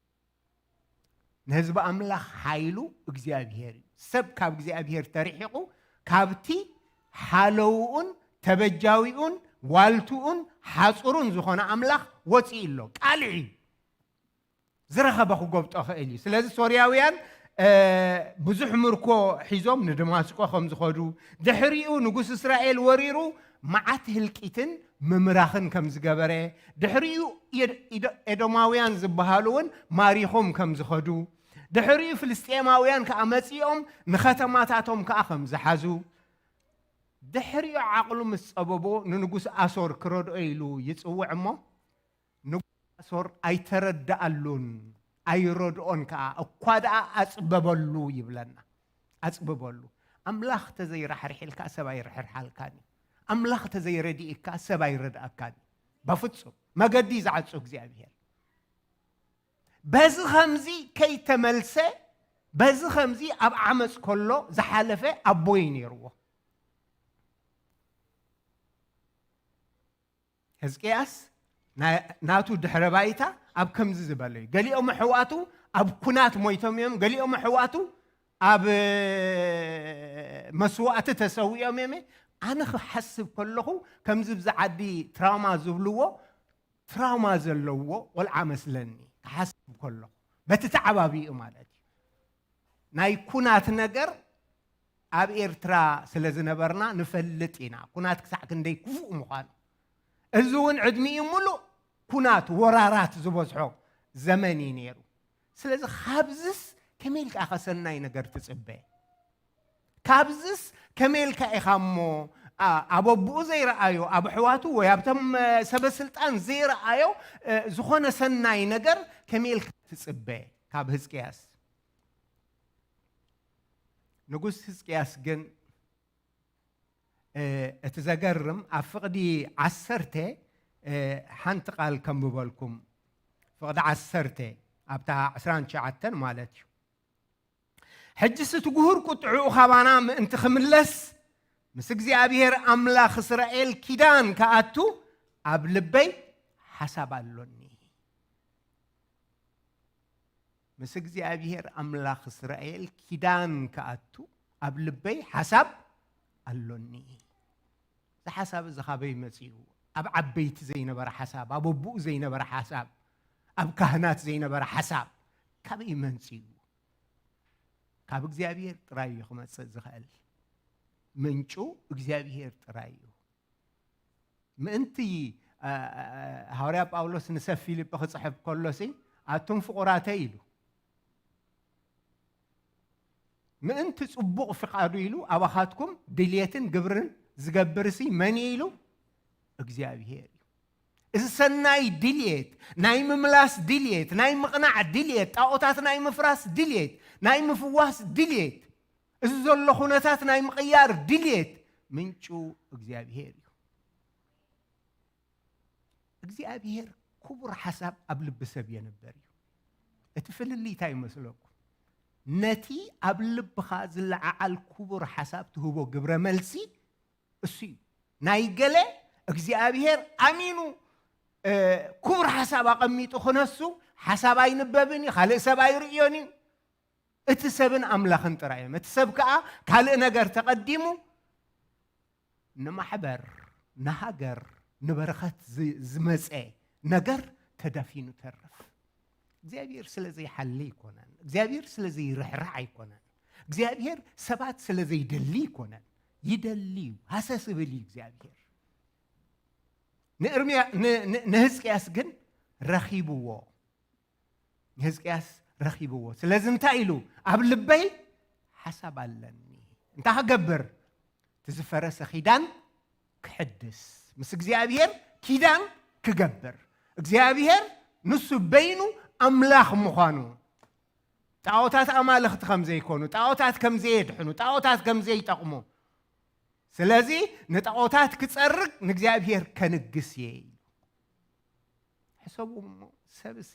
ንህዝቢ ኣምላኽ ሓይሉ እግዚኣብሔር እዩ። ሰብ ካብ እግዚኣብሔር ተርሒቑ፣ ካብቲ ሓለውኡን ተበጃዊኡን ዋልትኡን ሓጹሩን ዝኾነ ኣምላኽ ወጺኡ ኣሎ። ቃልዕ እዩ። ዝረኸበ ክጎብጦ ኽእል እዩ። ስለዚ ሶርያውያን፣ እ፣ ብዙሕ ምርኮ ሒዞም ንደማስቆ ከም ዝኸዱ፣ ድሕሪኡ ንጉስ እስራኤል ወሪሩ መዓት ህልቂትን ምምራኽን ከም ዝገበረ፣ ድሕሪኡ ኤድ-፣ ኢዶ-፣ ኤዶማውያን ዝበሃሉ እውን ማሪኾም ከም ዝኸዱ፣ ድሕሪኡ ፍልስጤማውያን ከኣ መጺኦም ንኸተማታቶም ከኣ ከም ዝሓዙ፣ ድሕሪኡ ዓቕሉ ምስ ጸበቦ ንንጉስ ኣሶር ክረድኦ ኢሉ ይጽውዕ እሞ፣ ንጉስ ኣሶር ኣይተረድኣሉን፣ ኣይረድኦን ከኣ፣ እኳ ደኣ ኣጽበበሉ ይብለና። ኣጽብበሉ። ኣምላኽ ተዘይራሕሪሕልካ ሰብ ኣይርሕርሓልካን እዩ። ኣምላኽ ተዘይረዲእካ ሰብ ኣይረድኣካን እዩ። በፍጹም። መገዲ እዩ ዝዓጹ እግዚኣብሔር። በዚ ኸምዚ ከይተመልሰ፣ በዚ ኸምዚ ኣብ ዓመፅ ከሎ ዝሓለፈ ኣቦ እዩ ነይርዎ። ህዝቅያስ ና-፣ ናቱ ድሕረ ባይታ ኣብ ከምዚ ዝበለ እዩ። ገሊኦም ኣሕዋቱ ኣብ ኩናት ሞይቶም እዮም፣ ገሊኦም ኣሕዋቱ ኣብ መስዋእቲ ተሰዊኦም እዮም። ኣነ ክሓስብ ከለኹ ከምዚ ብዚ ዓዲ ትራውማ ዝብልዎ ትራውማ ዘለዎ ቆልዓ መስለኒ ክሓስብ ከለኹ፣ በቲ ተዓባቢኡ ማለት እዩ። ናይ ኩናት ነገር ኣብ ኤርትራ ስለ ዝነበርና ንፈልጥ ኢና፣ ኩናት ክሳዕ ክንደይ ክፉእ ምዃኑ። እዚ እውን ዕድሚኡ ሙሉእ ኩናት፣ ወራራት ዝበዝሖ ዘመን እዩ ነይሩ። ስለዚ ካብዝስ ከመይ ኢልካ ኢኻ ሰናይ ነገር ትጽበ? ካብዝስ ከመይ ኢልካ ኢኻ እሞ፣ ኣ-፣ ኣብ ኣቦኡ ዘይረኣዮ፣ ኣብ ኣሕዋቱ ወይ ኣብቶም፣ እ፣ ሰበ ስልጣን ዘይረኣዮ፣ እ፣ ዝኾነ ሰናይ ነገር ከመይ ኢልካ ትጽበ ካብ ህዝቅያስ? ንጉስ ህዝቅያስ ግን፣ እ፣ እቲ ዘገርም ኣብ ፍቕዲ ዓሰርተ፣ እ፣ ሓንቲ ቃል ከንብበልኩም። ፍቕዲ ዓሰርተ ኣብታ ዕስራን ትሽዓተን ማለት እዩ። ሕጅስ እቲ ጉሁር ቁጥዕኡ ካባና ምእንቲ ክምለስ፣ ምስ እግዚኣብሔር ኣምላኽ እስራኤል ኪዳን ክኣቱ ኣብ ልበይ ሓሳብ ኣሎኒ። ምስ እግዚኣብሔር ኣምላኽ እስራኤል ኪዳን ክኣቱ ኣብ ልበይ ሓሳብ ኣሎኒ። እዚ ሓሳብ እዚ ካበይ መጺኡ? ኣብ ዓበይቲ ዘይነበረ ሓሳብ፣ ኣብ ኣቦኡ ዘይነበረ ሓሳብ፣ ኣብ ካህናት ዘይነበረ ሓሳብ ካበይ መጺኡ? ካብ እግዚኣብሔር ጥራይ እዩ ክመጽእ ዝኽእል። ምንጩ እግዚኣብሔር ጥራይ እዩ። ምእንቲ፣ አ፣ አ፣ አ፣ ሃዋርያ ጳውሎስ ንሰብ ፊልጲ ክጽሕፍ ከሎሲ፣ "ኣቱም ፍቑራተይ" ኢሉ። ምእንቲ ጽቡቕ ፍቓዱ ኢሉ ኣባኻትኩም ድልየትን ግብርን ዝገብርሲ መን እዩ ኢሉ? እግዚኣብሔር እዩ። እዚ ሰናይ ድልየት፣ ናይ ምምላስ ድልየት፣ ናይ ምቕናዕ ድልየት፣ ጣኦታት ናይ ምፍራስ ድልየት፣ ናይ ምፍዋስ ድልየት፣ እዚ ዘሎ ኩነታት ናይ ምቕያር ድልየት ምንጩ እግዚኣብሔር እዩ። እግዚኣብሔር ክቡር ሓሳብ ኣብ ልቢ ሰብ የንበር እዩ። እቲ ፍልልይ እንታይ ይመስለኩም? ነቲ ኣብ ልብኻ ዝለዓዓል ክቡር ሓሳብ ትህቦ ግብረ መልሲ እሱ እዩ። ናይ ገለ እግዚኣብሔር ኣሚኑ፣ እ፣ ክቡር ሓሳብ ኣቐሚጡ ክነሱ፣ ሓሳብ ኣይንበብን እዩ፣ ካልእ ሰብ ኣይርእዮን እዩ። እቲ ሰብን ኣምላኽን ጥራይ እዮም። እቲ ሰብ ከኣ ካልእ ነገር ተቐዲሙ ንማሕበር፣ ንሃገር፣ ንበረኸት ዝ-፣ ዝመጸ ነገር ተዳፊኑ ተርፍ። እግዚኣብሔር ስለ ዘይሓሊ ኣይኮነን። እግዚኣብሔር ስለ ዘይርሕራሕ ኣይኮነን። እግዚኣብሔር ሰባት ስለ ዘይደሊ ኣይኮነን። ይደሊ እዩ፣ ሃሰስ ይብል እዩ እግዚኣብሔር። ንእርምያ-፣ ን-፣ ን-፣ ንህዝቅያስ ግን ረኺብዎ። ንህዝቅያስ ረኺብዎ። ስለዚ እንታይ ኢሉ? "ኣብ ልበይ ሓሳብ ኣለኒ። እንታይ ክገብር? እቲ ዝፈረሰ ኪዳን ክሕድስ፣ ምስ እግዚኣብሔር ኪዳን ክገብር፣ እግዚኣብሔር ንሱ በይኑ ኣምላኽ ምዃኑ፣ ጣዖታት ኣማልኽቲ ከም ዘይኮኑ፣ ጣዖታት ከም ዘየድሕኑ፣ ጣዖታት ከም ዘይጠቕሙ፣ ስለዚ ንጣዖታት ክጸርግ ንእግዚኣብሔር ከንግስ እየ" ኢሉ። ሕሰቡ እሞ፣ ሰብሲ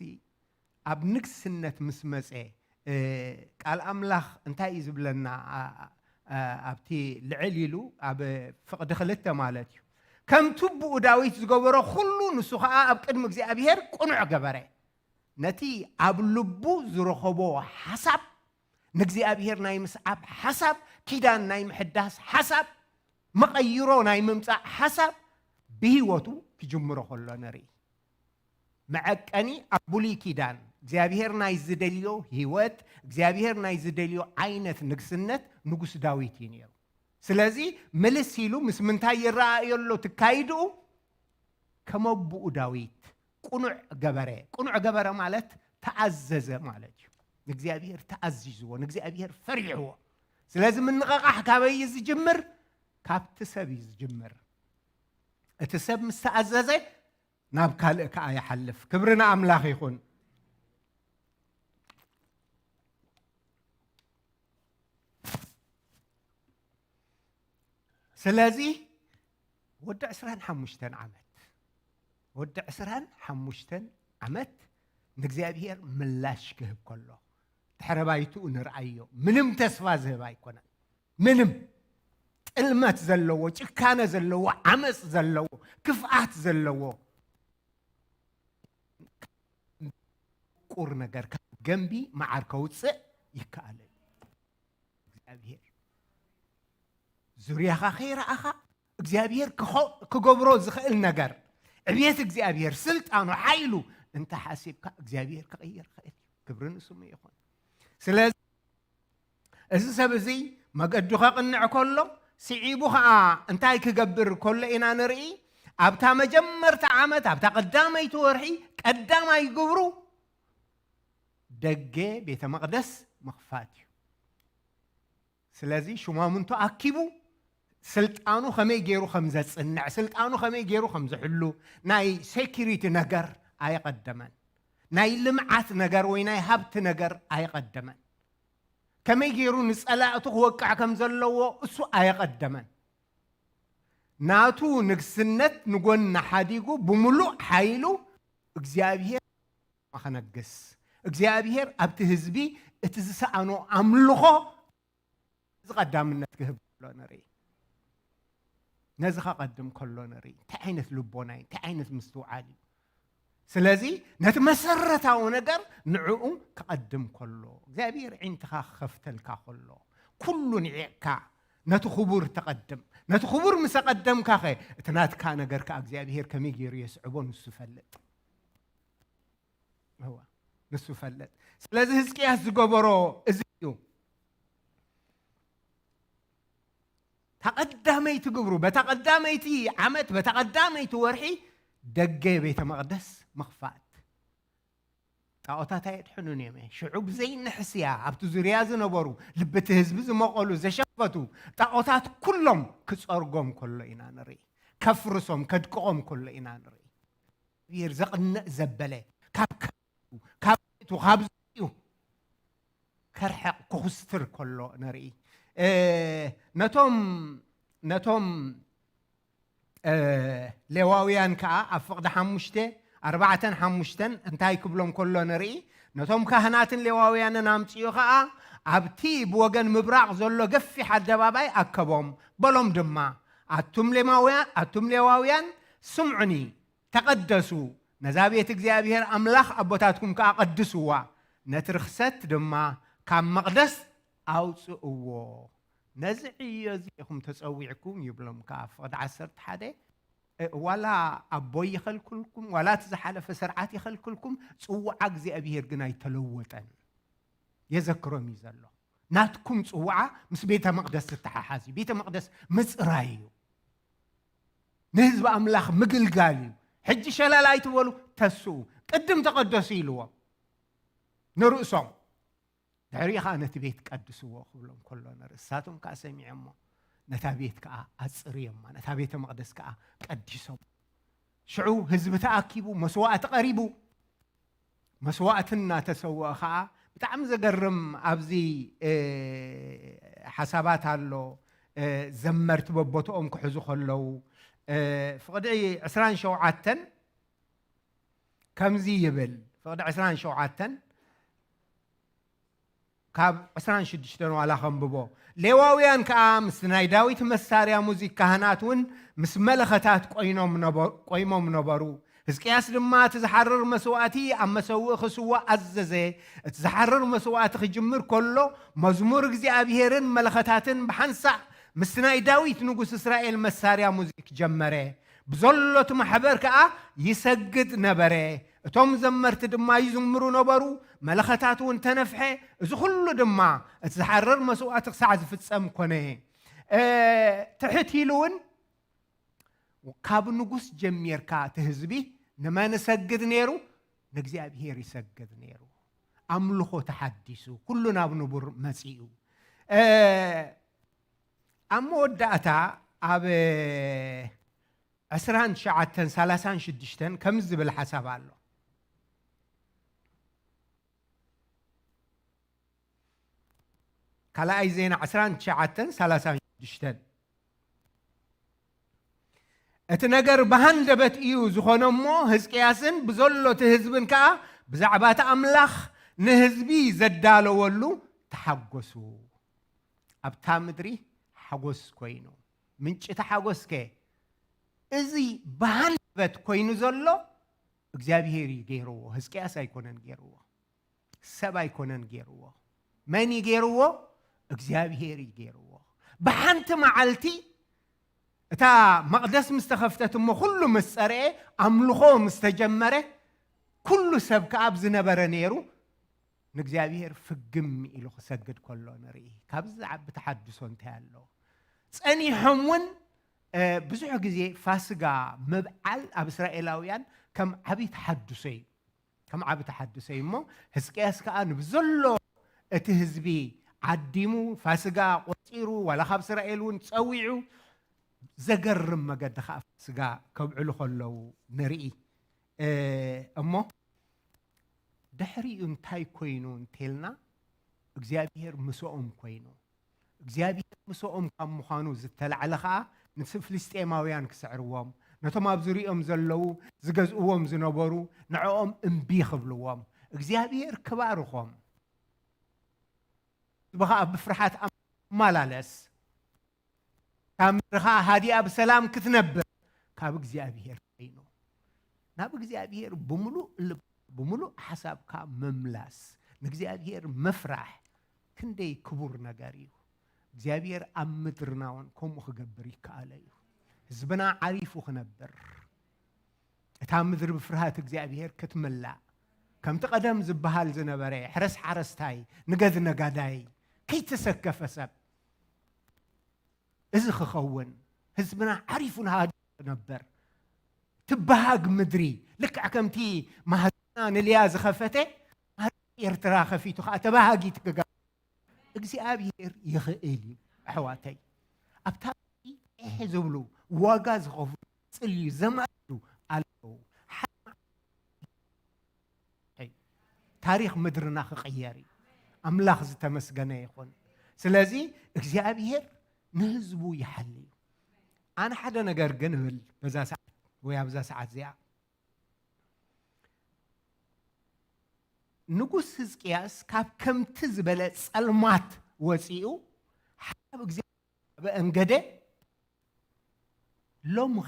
ኣብ ንግስነት ምስ መጸ፣ እ፣ ቃል ኣምላኽ እንታይ እዩ ዝብለና? ኣ-፣ ኣ-፣ ኣብቲ ልዕል ኢሉ ኣብ ፍቕዲ ክልተ ማለት እዩ። ከም ትቡኡ ዳዊት ዝገበሮ ኩሉ ንሱ ኸኣ ኣብ ቅድሚ እግዚኣብሔር ቅኑዕ ገበረ። ነቲ ኣብ ልቡ ዝረኸቦ ሓሳብ፣ ንእግዚኣብሔር ናይ ምስዓብ ሓሳብ፣ ኪዳን ናይ ምሕዳስ ሓሳብ፣ መቐይሮ ናይ ምምጻእ ሓሳብ ብህይወቱ ክጅምሮ ከሎ ንርኢ። መዐቀኒ ኣብ ብሉይ ኪዳን እግዚኣብሔር ናይ ዝደልዮ ህይወት፣ እግዚኣብሔር ናይ ዝደልዮ ዓይነት ንግስነት ንጉስ ዳዊት እዩ ነይሩ። ስለዚ ምልስ ኢሉ ምስ ምንታይ ይረኣዮ ኣሎ ትካይድኡ? ከም ኣቦኡ ዳዊት ቅኑዕ ገበረ። ቅኑዕ ገበረ ማለት ተኣዘዘ ማለት እዩ። ንእግዚኣብሔር ተኣዚዝዎ፣ ንእግዚኣብሔር ፈሪሕዎ። ስለዚ ምንቕቓሕ ካበይ እዩ ዝጅምር? ካብቲ ሰብ እዩ ዝጅምር። እቲ ሰብ ምስ ተኣዘዘ ናብ ካልእ ከኣ ይሓልፍ። ክብሪ ንኣምላኽ ይኹን። ስለዚ ወዲ ዕስራን ሓሙሽተን ዓመት፣ ወዲ ዕስራን ሓሙሽተን ዓመት ንእግዚኣብሔር ምላሽ ክህብ ከሎ፣ ድሕረ ባይትኡ ንርኣዮ። ምንም ተስፋ ዝህብ ኣይኮነን። ምንም ጥልመት ዘለዎ፣ ጭካነ ዘለዎ፣ ዓመፅ ዘለዎ፣ ክፍኣት ዘለዎ፣ ቁር ነገር ካብ ገንቢ መዓር ከውፅእ ይከኣል እዩ። እግዚኣብሔር ዙርያኻ ከይረኣኻ እግዚኣብሔር ክኸ-፣ ክገብሮ ዝኽእል ነገር፣ ዕብየት እግዚኣብሔር፣ ስልጣኑ፣ ሓይሉ እንተ ሓሲብካ እግዚኣብሔር ክቕይር ይኽእል እዩ። ክብሪ ንስሙ ይኹን። ስለዚ እዚ ሰብ እዚ መገዱ ከቕንዕ ከሎ፣ ስዒቡ ኸዓ እንታይ ክገብር ከሎ ኢና ንርኢ? ኣብታ መጀመርታ ዓመት፣ ኣብታ ቀዳመይቲ ወርሒ፣ ቀዳማይ ግብሩ ደገ ቤተ መቕደስ ምኽፋት እዩ። ስለዚ ሽማምንቱ ኣኪቡ ስልጣኑ ከመይ ገይሩ ከም ዘጽንዕ፣ ስልጣኑ ከመይ ገይሩ ከም ዝሕሉ፣ ናይ ሴኩሪቲ ነገር ኣየቐደመን። ናይ ልምዓት ነገር ወይ ናይ ሃብቲ ነገር ኣየቐደመን። ከመይ ገይሩ ንጸላእቱ ክወቅዕ ከም ዘለዎ እሱ ኣየቐደመን። ናቱ ንግስነት ንጎኒ ሓዲጉ ብምሉእ ሓይሉ እግዚኣብሔር ከነግስ፣ እግዚኣብሔር ኣብቲ ህዝቢ እቲ ዝሰኣኖ ኣምልኾ እዚ ቀዳምነት ክህብ ከሎ ንርኢ። ነዚ ከቐድም ከሎ ንርኢ። እንታይ ዓይነት ልቦና እዩ? እንታይ ዓይነት ምስትውዓል እዩ? ስለዚ ነቲ መሰረታዊ ነገር ንዕኡ ክቐድም ከሎ፣ እግዚኣብሔር ዒንትኻ ክኸፍተልካ ከሎ፣ ኩሉ ንዒቕካ ነቲ ክቡር ተቐድም። ነቲ ክቡር ምስ ኣቐደምካ ኸ እቲ ናትካ ነገር ከኣ እግዚኣብሔር ከመይ ገይሩ የስዕቦ ንሱ ይፈልጥ። እዋ፣ ንሱ ይፈልጥ። ስለዚ ህዝቅያስ ዝገበሮ እዚ እዩ። እታ ቀዳመይቲ ግብሩ፣ በታ ቀዳመይቲ ዓመት፣ በታ ቀዳመይቲ ወርሒ ደገ ቤተ መቕደስ ምኽፋት። ጣዖታት ኣየድሕኑን እዮም። ሽዑ ብዘይ ንሕስያ ኣብቲ ዙርያ ዝነበሩ፣ ልቢ እቲ ህዝቢ ዝመቐሉ፣ ዘሸፈቱ ጣዖታት ኩሎም ክጸርጎም ከሎ ኢና ንርኢ። ከፍርሶም፣ ከድቅቖም ከሎ ኢና ንርኢ። እግዚኣብሔር ዘቕንእ ዘበለ፣ ካብ ከብቱ፣ ካብ ቤቱ፣ ካብ ዙርያኡ ከርሕቕ፣ ክኹስትር ከሎ ንርኢ። እ፣ ነቶም፣ ነቶም፣ እ፣ ሌዋውያን ከኣ ኣብ ፍቕዲ ሓሙሽተ፣ ኣርባዕተን ሓሙሽተን እንታይ ክብሎም ከሎ ንርኢ። ነቶም ካህናትን ሌዋውያንን ኣምጺኡ ኸኣ ኣብቲ ብወገን ምብራቕ ዘሎ ገፊሕ ኣደባባይ ኣከቦም። በሎም ድማ፣ ኣቱም ሌማውያ-፣ ኣቱም ሌዋውያን ስምዑኒ፣ ተቐደሱ፣ ነዛ ቤት እግዚኣብሔር ኣምላኽ ኣቦታትኩም ከኣ ቀድስዋ፣ ነቲ ርኽሰት ድማ ካብ መቕደስ ኣውጽእዎ። ነዚ ዕዮ እዚ ኢኹም ተጸዊዕኩም ይብሎም ከኣ። ፍቕዲ ዓሰርተ ሓደ፣ እ፣ ዋላ ኣቦይ ይኸልክልኩም፣ ዋላ እቲ ዝሓለፈ ስርዓት ይኸልክልኩም፣ ጽውዓ እግዚኣብሔር ግን ኣይተለወጠን። የዘክሮም እዩ ዘሎ። ናትኩም ጽውዓ ምስ ቤተ መቕደስ ዝተሓሓዝ እዩ። ቤተ መቕደስ ምጽራይ እዩ። ንህዝቢ ኣምላኽ ምግልጋል እዩ። ሕጂ ሸለል ኣይትበሉ፣ ተስኡ። ቅድም ተቐደሱ ኢልዎም ንርእሶም። ድሕሪኡ ኸዓ ነቲ ቤት ቀድስዎ ክብሎም ከሎ ንርኢ። እሳቶም ከኣ ሰሚዖሞ፣ ነታ ቤት ከኣ ኣጽርዮማ፣ ነታ ቤተ መቕደስ ከኣ ቀዲሶም። ሽዑ ህዝቢ ተኣኪቡ፣ መስዋእቲ ቀሪቡ። መስዋእቲ እናተሰውአ ኸዓ ብጣዕሚ ዘገርም ኣብዚ፣ እ፣ ሓሳባት ኣሎ። እ፣ ዘመርቲ በቦትኦም ክሕዙ ከለዉ፣ እ፣ ፍቕዲ ዕስራን ሸውዓተን ከምዚ ይብል፣ ፍቕዲ ዕስራን ሸውዓተን ካብ ዕስራን ሽዱሽተን ዋላ ከንብቦ። ሌዋውያን ከኣ ምስቲ ናይ ዳዊት መሳርያ ሙዚክ፣ ካህናት እውን ምስ መለኸታት ኮይኖም ነበ-፣ ቆይሞም ነበሩ። ህዝቅያስ ድማ እቲ ዝሓርር መስዋእቲ ኣብ መሰውኢ ክስዋእ ኣዘዘ። እቲ ዝሓርር መስዋእቲ ክጅምር ከሎ፣ መዝሙር እግዚኣብሄርን መለኸታትን ብሓንሳእ ምስቲ ናይ ዳዊት ንጉስ እስራኤል መሳርያ ሙዚክ ጀመረ። ብዘሎ እቲ ማሕበር ከኣ ይሰግድ ነበረ። እቶም ዘመርቲ ድማ ይዝምሩ ነበሩ፣ መለኸታት እውን ተነፍሐ። እዚ ኩሉ ድማ እቲ ዝሓርር መስዋእቲ ክሳዕ ዝፍጸም ኮነ። እ፣ ትሕት ኢሉ እውን ካብ ንጉስ ጀሚርካ እቲ ህዝቢ ንመን ይሰግድ ነይሩ? ንእግዚኣብሔር ይሰግድ ነይሩ። ኣምልኾ ተሓዲሱ፣ ኩሉ ናብ ንቡር መጺኡ። እ፣ ኣብ መወዳእታ ኣብ ዕስራን ትሽዓተን ሰላሳን ሽዱሽተን ከምዚ ዝብል ሓሳብ ኣሎ። ካልኣይ ዜና ዕስራን ትሽዓተን ሰላሳን ሽዱሽተን። እቲ ነገር ብሃንደበት እዩ ዝኾነ እሞ፣ ህዝቅያስን ብዘሎ እቲ ህዝብን ከኣ ብዛዕባ እቲ ኣምላኽ ንህዝቢ ዘዳለወሉ ተሓጎሱ። ኣብታ ምድሪ ሓጎስ ኮይኑ። ምንጪ እቲ ሓጎስከ? እዚ ብሃንደበት ኮይኑ ዘሎ እግዚኣብሄር እዩ ገይርዎ፣ ህዝቅያስ ኣይኮነን ገይርዎ። ሰብ ኣይኮነን ገይርዎ። መን እዩ ገይርዎ? እግዚኣብሄር እዩ ገይርዎ። ብሓንቲ መዓልቲ እታ መቕደስ ምስ ተኸፍተት እሞ ኩሉ ምስ ጸርየ፣ ኣምልኾ ምስ ተጀመረ፣ ኩሉ ሰብ ከኣ ኣብ ዝነበረ ነይሩ ንእግዚኣብሄር ፍግም ኢሉ ክሰግድ ከሎ ንርኢ። ካብዚ ዝዓቢ ተሓድሶ እንታይ ኣሎ? ጸኒሖም እውን ብዙሕ ግዜ ፋስጋ ምብዓል ኣብ እስራኤላውያን ከም ዓቢ ተሓድሶ እዩ። ከም ዓቢ ተሓድሶ እዩ እሞ፣ ህዝቅያስ ከኣ ንብዘሎ እቲ ህዝቢ ዓዲሙ፣ ፋስጋ ቆጺሩ፣ ዋላ ካብ እስራኤል እውን ጸዊዑ፣ ዘገርም መገዲ ከኣ ፋስጋ ከብዕሉ ከለዉ ንርኢ። እሞ ድሕሪኡ እንታይ ኮይኑ እንተልና፣ እግዚኣብሄር ምስኦም ኮይኑ። እግዚኣብሄር ምስኦም ካብ ምዃኑ ዝተላዕለ ከኣ፣ ንፍልስጤማውያን ክስዕርዎም፣ ነቶም ኣብ ዙሪኦም ዘለዉ ዝገዝእዎም ዝነበሩ ንዕኦም እምቢ ክብልዎም፣ እግዚኣብሄር ክባርኾም። ህዝቢ ከኣ ብፍርሓት ኣመላለስ፣ ካብ ምድሪ ከኣ ሃዲኣ ብሰላም ክትነብር ካብ እግዚኣብሄር ኮይኑ። ናብ እግዚኣብሄር ብምሉእ ልብ፣ ብምሉእ ሓሳብካ ምምላስ፣ ንእግዚኣብሄር ምፍራሕ ክንደይ ክቡር ነገር እዩ። እግዚኣብሄር ኣብ ምድርና እውን ከምኡ ክገብር ይከኣሎ እዩ። ህዝብና ዓሪፉ ክነብር፣ እታ ምድሪ ብፍርሃት እግዚኣብሄር ክትምላእ፣ ከምቲ ቀደም ዝበሃል ዝነበረ፣ ሕረስ ሓረስታይ፣ ንገድ ነጋዳይ፣ ከይተሰከፈ ሰብ፣ እዚ ክኸውን፣ ህዝብና ዓሪፉ ንሃዲ ክነብር፣ ትበሃግ ምድሪ፣ ልክዕ ከምቲ ማህፀና ንልያ ዝኸፈተ፣ ማህፀን ኤርትራ ከፊቱ ከዓ ተባሃጊት ክገብር እግዚኣብሔር ይኽእል እዩ። ኣሕዋተይ፣ ኣብታ ምድሪ ኤሕ ዝብሉ፣ ዋጋ ዝኸፍሉ፣ ዝጽልዩ፣ ዘማሉ ኣለዉ። ሓደ መዓልቲ ታሪኽ ምድርና ክቕየር እዩ። ኣምላኽ ዝተመስገነ ይኹን። ስለዚ እግዚኣብሔር ንህዝቡ ይሓሊ እዩ። ኣነ ሓደ ነገር ግን እብል በዛ ሰዓት ወይ ኣብዛ ሰዓት እዚኣ፣ ንጉስ ህዝቅያስ ካብ ከምቲ ዝበለ ጸልማት ወጺኡ ሓሳብ እግዚኣብሔር ኣበ እንገደ ሎምኸ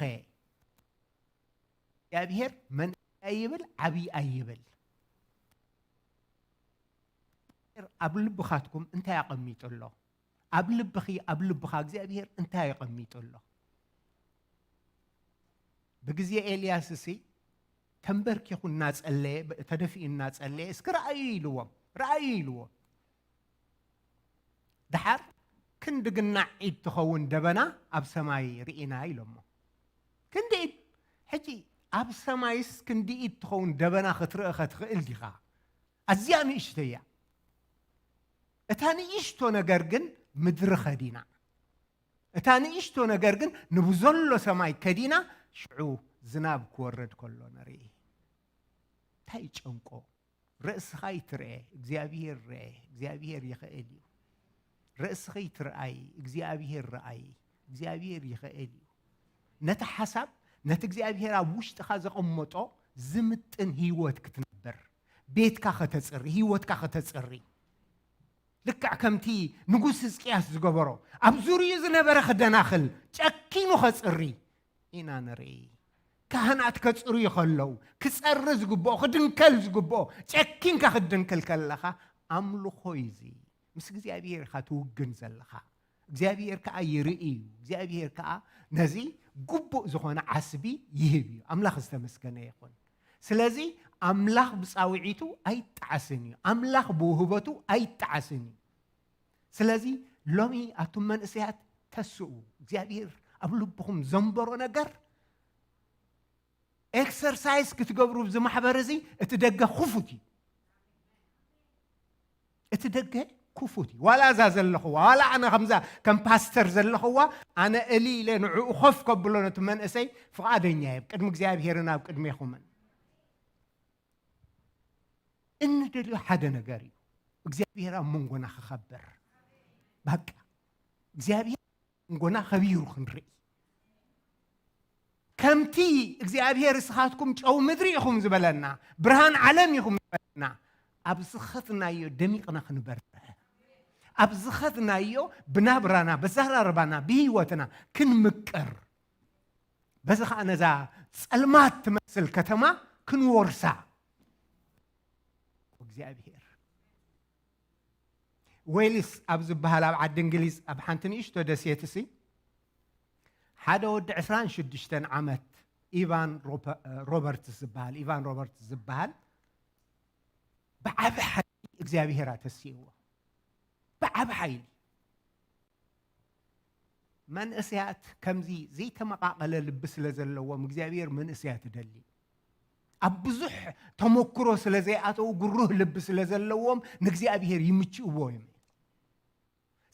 እግዚኣብሔር መንእሰይ ኣይብል፣ ዓብዪ ኣይብል። ኣብ ልብኻትኩም እንታይ ኣቐሚጡ ኣሎ? ኣብ ልብኺ፣ ኣብ ልብኻ እግዚኣብሔር እንታይ ኣቐሚጡ ኣሎ? ብግዜ ኤልያስ እሲ ተንበርኪኹ እናጸለየ፣ ተደፊኡ እናጸለየ፣ "እስኪ ረኣዩ" ኢልዎም፣ "ረኣዩ" ኢልዎም። ደሓር ክንዲ ግናዕ ኢድ ትኸውን ደበና ኣብ ሰማይ ርኢና ኢሎሞ። ክንዲ ኢድ፣ ሕጂ ኣብ ሰማይስ ክንዲ ኢድ ትኸውን ደበና ክትርኢ ኸትኽእል ዲኻ? ኣዝያ ንእሽቶ እያ። እታ ንእሽቶ ነገር ግን ምድሪ ኸዲና። እታ ንእሽቶ ነገር ግን ንብዘሎ ሰማይ ከዲና፣ ሽዑ ዝናብ ክወርድ ከሎ ንርኢ። እንታይ ይጨንቆ? ርእስኻ ይትርኤ፣ እግዚኣብሄር ርኤ፣ እግዚኣብሄር ይኽእል እዩ። ርእስኺ ይትርኣይ፣ እግዚኣብሄር ረኣይ፣ እግዚኣብሄር ይኽእል እዩ። ነቲ ሓሳብ፣ ነቲ እግዚኣብሄር ኣብ ውሽጥኻ ዘቐመጦ ዝምጥን ህይወት ክትነብር፣ ቤትካ ከተጽሪ፣ ህይወትካ ከተጽሪ። ልክዕ ከምቲ ንጉስ ህዝቅያስ ዝገበሮ፣ ኣብ ዙርዩ ዝነበረ ክደናኽል፣ ጨኪኑ ከጽሪ ኢና ንርኢ። ካህናት ከጽርዩ ከለዉ፣ ክጸሪ ዝግብኦ፣ ክድንከል ዝግብኦ፣ ጨኪንካ ክትድንክል ከለኻ፣ ኣምልኾ እዩ እዚ። ምስ እግዚኣብሔር ኢኻ ትውግን ዘለኻ። እግዚኣብሔር ከኣ ይርኢ እዩ። እግዚኣብሔር ከኣ ነዚ ግቡእ ዝኾነ ዓስቢ ይህብ እዩ። ኣምላኽ ዝተመስገነ ይኹን። ስለዚ ኣምላኽ ብጻውዒቱ ኣይጠዓስን እዩ። ኣምላኽ ብውህበቱ ኣይጠዓስን እዩ። ስለዚ ሎሚ ኣቱም መንእሰያት ተስኡ። እግዚኣብሔር ኣብ ልብኹም ዘንበሮ ነገር ኤክሰርሳይዝ ክትገብሩ ኣብዚ ማሕበር እዚ እቲ ደገ ክፉት እዩ። እቲ ደገ ክፉት እዩ። ዋላ እዛ ዘለኽዋ፣ ዋላ ኣነ ከምዛ ከም ፓስተር ዘለኽዋ፣ ኣነ እሊ ኢለ ንዕኡ ኮፍ ከብሎ ነቲ መንእሰይ ፍቓደኛ እየ፣ ኣብ ቅድሚ እግዚኣብሔርን ኣብ ቅድሜኹምን። እንደልዮ ሓደ ነገር እዩ፣ እግዚኣብሔር ኣብ መንጎና ክኸብር። በቃ፣ እግዚኣብሔር ኣብ መንጎና ከቢሩ ክንርኢ። ከምቲ እግዚኣብሔር እስኻትኩም ጨው ምድሪ ኢኹም ዝበለና፣ ብርሃን ዓለም ኢኹም ዝበለና፣ ኣብ ዝኸድናዮ ደሚቕና ክንበርህ፣ ኣብ ዝኸድናዮ ብናብራና፣ በዛራርባና፣ ብህይወትና ክንምቅር፣ በዚ ኸዓ ነዛ ጸልማት ትመስል ከተማ ክንወርሳ። እግዚኣብሔር ዌልስ ኣብ ዝበሃል ኣብ ዓዲ እንግሊዝ ኣብ ሓንቲ ንእሽቶ ደሴትሲ ሓደ ወዲ ዕስራን ሽዱሽተን ዓመት ኢቫን ሮፐ-፣ ሮበርትስ ዝበሃል፣ ኢቫን ሮበርትስ ዝበሃል ብዓቢ ሓይሊ እግዚኣብሔር ኣተስእዎ። ብዓቢ ሓይሊ። መንእሰያት ከምዚ ዘይተመቓቐለ ልቢ ስለ ዘለዎም እግዚኣብሔር መንእሰያት ይደሊ። ኣብ ብዙሕ ተመክሮ ስለ ዘይኣተዉ ግሩህ ልቢ ስለ ዘለዎም ንእግዚኣብሔር ይምችእዎ እዮም።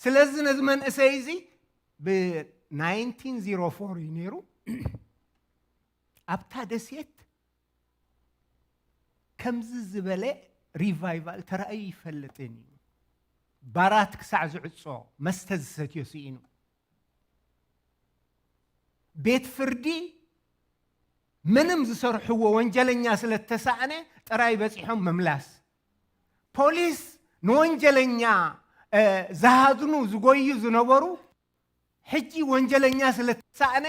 ስለዚ ነዚ መንእሰይ እዚ ብ ናይንቲን ዜሮ ፎር እዩ ነይሩ። ኣብታ ደሴት ከምዚ ዝበለ ሪቫይቫል ተራእዩ ይፈልጥን እዩ። ባራት ክሳዕ ዝዕጾ መስተ ዝሰትዮ ስኢኑ። ቤት ፍርዲ ምንም ዝሰርሕዎ ወንጀለኛ ስለ እተሳእነ ጥራይ በጺሖም ምምላስ። ፖሊስ ንወንጀለኛ ዝሃድኑ ዝጎዩ ዝነበሩ ሕጂ ወንጀለኛ ስለ እተሳእነ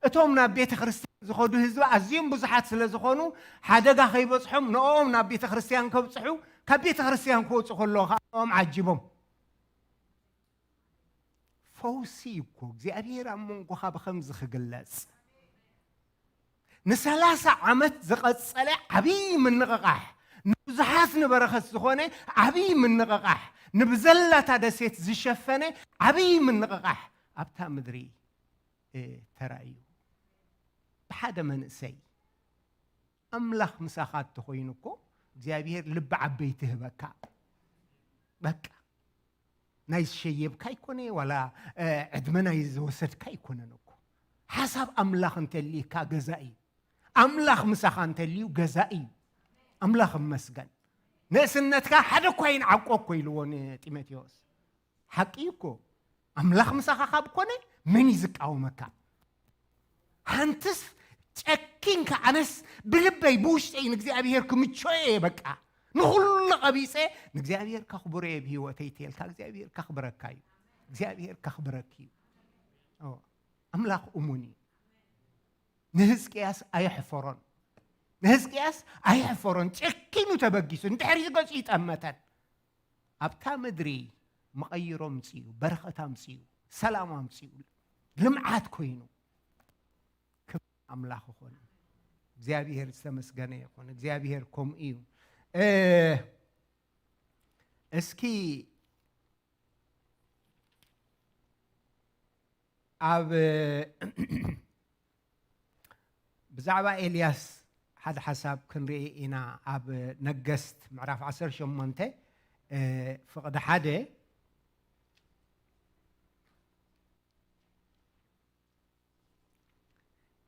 እቶም ናብ ቤተ ክርስቲያን ዝኸዱ ህዝቢ ኣዝዮም ብዙሓት ስለ ዝኾኑ ሓደጋ ከይበጽሖም ንኦም ናብ ቤተ ክርስቲያን ከብጽሑ ካብ ቤተ ክርስቲያን ክወጹ ከለዉ ከዓ ንኦም ዓጂቦም። ፈውሲ እኮ እግዚኣብሔር ኣብ መንጎኻ ብኸምዚ ክግለጽ ንሰላሳ ዓመት ዝቐጸለ ዓብዪ ምንቕቓሕ ንብዙሓት ንበረኸት ዝኾነ ዓብዪ ምንቕቓሕ ንብዘላታ ደሴት ዝሸፈነ ዓብዪ ምንቕቓሕ ኣብታ ምድሪ ተራእዩ ብሓደ መንእሰይ። ኣምላኽ ምሳኻ እንተኾይኑ እኮ እግዚኣብሔር ልቢ ዓበይቲ ህበካ። በቃ ናይ ዝሸየብካ ኣይኮነ ዋላ ዕድመ ናይ ዝወሰድካ ኣይኮነን እኮ። ሓሳብ ኣምላኽ እንተልይካ ገዛ እዩ። ኣምላኽ ምሳኻ እንተልዩ ገዛ እዩ። ኣምላኽ እመስገን። ንእስነትካ ሓደ እኳ ይንዓቆ እኮ ኢልዎ ንጢሞቴዎስ። ሓቂ እዩ እኮ ኣምላኽ ምሳኻ ካብ ኮነ መን እዩ ዝቃወመካ? ሓንትስ ጨኪንካ ኣነስ ብልበይ ብውሽጠይ ንእግዚኣብሔር ክምቸዮ እየ በቃ ንኹሉ ቀቢፀ ንእግዚኣብሔር ከኽብሮ እየ ብህይወተይ ተልካ እግዚኣብሔር ከኽብረካ እዩ። እግዚኣብሔር ከኽብረክ እዩ። ኣምላኽ እሙን እዩ። ንህዝቅያስ ኣየሕፈሮን። ንህዝቅያስ ኣየሕፈሮን። ጨኪኑ ተበጊሱ ንድሕሪት ገጹ ይጠመተን ኣብታ ምድሪ መቐይሮ ኣምፅኡ፣ በረኸት ኣምፅኡ፣ ሰላም ኣምፅኡ፣ ልምዓት ኮይኑ ክብሪ ኣምላኽ ይኹን። እግዚኣብሔር ዝተመስገነ ይኹን። እግዚኣብሔር ከምኡ እዩ። እስኪ ኣብ ብዛዕባ ኤልያስ ሓደ ሓሳብ ክንርኢ ኢና። ኣብ ነገስት ምዕራፍ ዓሰርተ ሸሞንተ ፍቕዲ ሓደ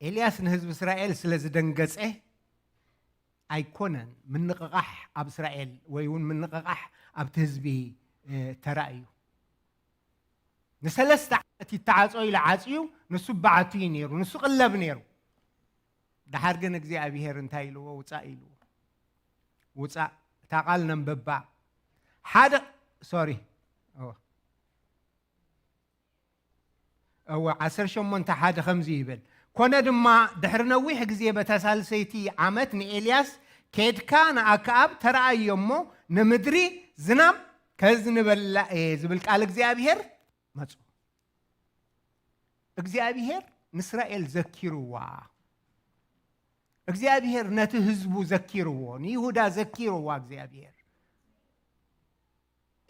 ኤልያስ ንህዝቢ እስራኤል ስለ ዝደንገጸ ኣይኮነን ምንቕቓሕ ኣብ እስራኤል ወይ እውን ምንቕቓሕ ኣብቲ ህዝቢ ተራእዩ። ንሰለስተ ዓመት ይተዓጾ ኢሉ ዓጽዩ ንሱ በዓቱ እዩ ነይሩ፣ ንሱ ቅለብ ነይሩ። ደሓር ግን እግዚኣብሔር እንታይ ኢልዎ? ውጻእ ኢልዎ። ውጻእ እታ ቃል ነንበባ ሓደ ሶሪ እወ ዓሰርተ ሸሞንተ ሓደ ከምዚ ይብል፣ ኮነ ድማ ድሕሪ ነዊሕ ግዜ በታ ሳልሰይቲ ዓመት ንኤልያስ ኬድካ ንኣክኣብ ተረኣዮ እሞ ንምድሪ ዝናም ከዝንበላ እየ ዝብል ቃል እግዚኣብሔር መጹ። እግዚኣብሔር ንእስራኤል ዘኪርዋ። እግዚኣብሔር ነቲ ህዝቡ ዘኪርዎ፣ ንይሁዳ ዘኪርዋ እግዚኣብሔር።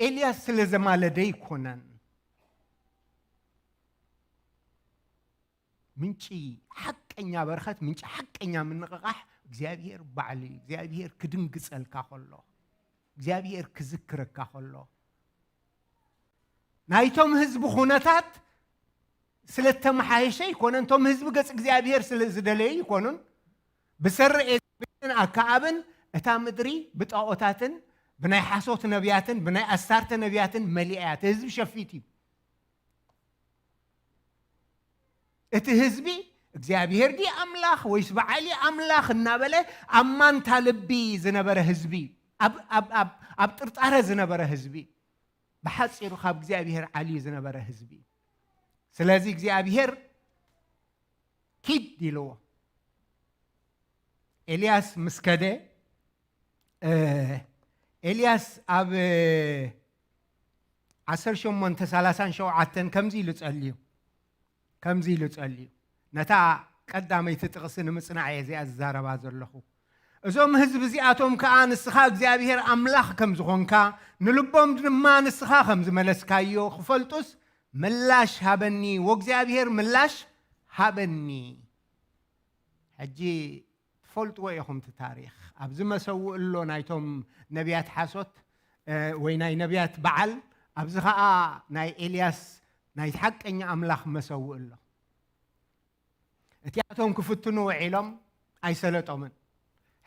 ኤልያስ ስለ ዘማለደ ኣይኮነን። ምንጪ ሓቀኛ በረኸት፣ ምንጪ ሓቀኛ ምንቕቓሕ እግዚኣብሔር ባዕሉ እዩ። እግዚኣብሔር ክድንግጸልካ ከሎ፣ እግዚኣብሔር ክዝክረካ ከሎ፣ ናይቶም ህዝቢ ኩነታት ስለ እተመሓየሸ ኣይኮነን፣ እቶም ህዝቢ ገጽ እግዚኣብሔር ስለ ዝደለዩ ኣይኮኑን። ብሰሪ ኤልያስን ኣከኣብን እታ ምድሪ ብጣኦታትን ብናይ ሓሶት ነቢያትን ብናይ ኣስታርተ ነቢያትን መሊኣ እያ። እቲ ህዝቢ ሸፊት እዩ። እቲ ህዝቢ እግዚኣብሔር ድዩ ኣምላኽ ወይስ በዓል ኣምላኽ እናበለ ኣብ ማንታ ልቢ ዝነበረ ህዝቢ፣ ኣብ ጥርጣረ ዝነበረ ህዝቢ፣ ብሓፂሩ ካብ እግዚኣብሔር ዓልዩ ዝነበረ ህዝቢ። ስለዚ እግዚኣብሔር ኪድ ኢልዎ። ኤልያስ ምስ ከደ ኤልያስ ኣብ ዓሰርተ ሸሞንተ ሰላሳን ሸውዓተን ከምዚ ኢሉ ጸልዩ። ከምዚ ኢሉ ጸልዩ። ነታ ቀዳመይቲ ጥቕሲ ንምጽናዕ እየ እዚኣ ዝዛረባ ዘለኹ። እዞም ህዝቢ እዚኣቶም ከኣ ንስኻ እግዚኣብሔር ኣምላኽ ከም ዝኾንካ፣ ንልቦም ድማ ንስኻ ከም ዝመለስካዮ ክፈልጡስ ምላሽ ሃበኒ፣ ወእግዚኣብሔር ምላሽ ሃበኒ። ሕጂ ትፈልጥዎ ኢኹም እቲ ታሪኽ። ኣብዚ መሰውእ ኣሎ ናይቶም ነቢያት ሓሶት፣ እ፣ ወይ ናይ ነቢያት በዓል፣ ኣብዚ ኸኣ ናይ ኤልያስ ናይ ሓቀኛ ኣምላኽ መሰውእ ኣሎ። እቲኣቶም ክፍትኑ ውዒሎም ኣይሰለጦምን።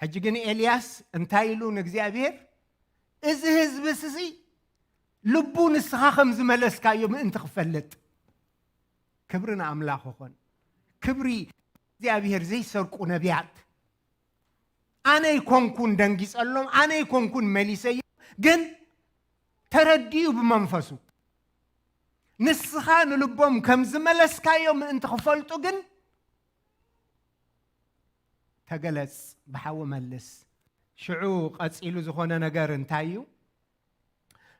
ሕጂ ግን ኤልያስ እንታይ ኢሉ ንእግዚኣብሔር፣ "እዚ ህዝቢ ስሲ ልቡ ንስኻ ከም ዝመለስካዮ ምእንቲ ክፈልጥ." ክብሪ ንኣምላኽ ይኹን። ክብሪ እግዚኣብሔር ዘይሰርቁ ነቢያት። ኣነ ይኮንኩን ደንጊጸሎም፣ ኣነ ይኮንኩን መሊሰዮ፣ ግን ተረዲኡ ብመንፈሱ። ንስኻ ንልቦም ከም ዝመለስካዮ ምእንቲ ክፈልጡ ግን ተገለጽ፣ ብሓዊ መልስ። ሽዑ ቀጺሉ ዝኾነ ነገር እንታይ እዩ?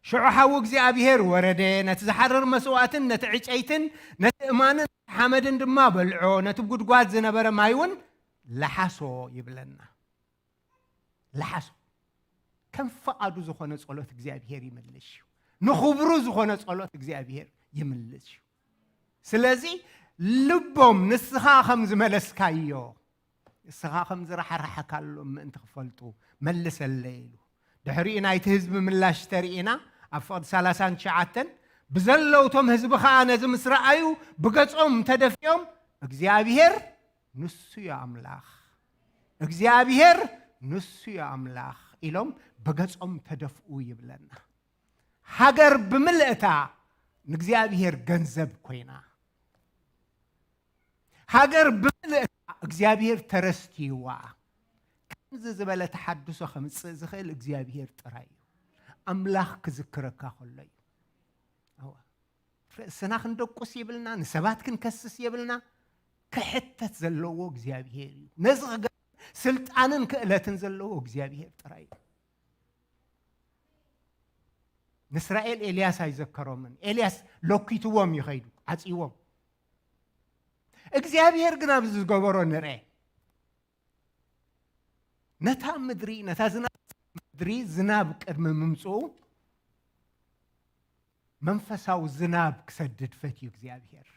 ሽዑ ሓዊ እግዚኣብሔር ወረደ፣ ነቲ ዝሓርር መስዋእትን ነቲ ዕጨይትን ነቲ እማንን ሓመድን ድማ በልዖ፣ ነቲ ጉድጓድ ዝነበረ ማይ እውን ለሓሶ ይብለና። ለሓሶ። ከም ፍቓዱ ዝኾነ ጸሎት እግዚኣብሔር ይምልሽ እዩ። ንኽብሩ ዝኾነ ጸሎት እግዚኣብሔር ይምልሽ እዩ። ስለዚ ልቦም ንስኻ ከም ዝመለስካዮ፣ ንስኻ ከም ዝረሓርሓካሎም ምእንቲ ክፈልጡ መልሰለይ ኢሉ። ድሕሪኡ ናይቲ ህዝቢ ምላሽ ተርኢና ኣብ ፍቕዲ ሰላሳን ትሽዓተን፣ "ብዘለዉ እቶም ህዝቢ ኸኣ ነዚ ምስ ረኣዩ ብገጾም ተደፊኦም፣ እግዚኣብሔር ንሱ እዩ ኣምላኽ፣ እግዚኣብሔር ንሱ እዩ ኣምላኽ" ኢሎም ብገጾም ተደፍኡ ይብለና። ሃገር ብምልእታ ንእግዚኣብሔር ገንዘብ ኮይና። ሃገር ብምልእታ እግዚኣብሔር ተረስትይዋ። ከምዚ ዝበለ ተሓድሶ ከምጽእ ዝኽእል እግዚኣብሔር ጥራይ እዩ። ኣምላኽ ክዝክረካ ከሎ እዩ። እዋ። ርእስና ክንደቁስ የብልና፣ ንሰባት ክንከስስ የብልና። ክሕተት ዘለዎ እግዚኣብሔር እዩ። ነዚ ክገብር ስልጣንን ክእለትን ዘለዎ እግዚኣብሔር ጥራይ እዩ። ንእስራኤል ኤልያስ ኣይዘከሮምን። ኤልያስ ለኪትዎም እዩ ኸይዱ፣ ዓጽይዎም። እግዚኣብሔር ግን ኣብዚ ዝገበሮ ንርኤ። ነታ ምድሪ፣ ነታ ዝናብ ምድሪ፣ ዝናብ ቅድሚ ምምጽኡ መንፈሳዊ ዝናብ ክሰድድ ፈትዩ እግዚኣብሔር።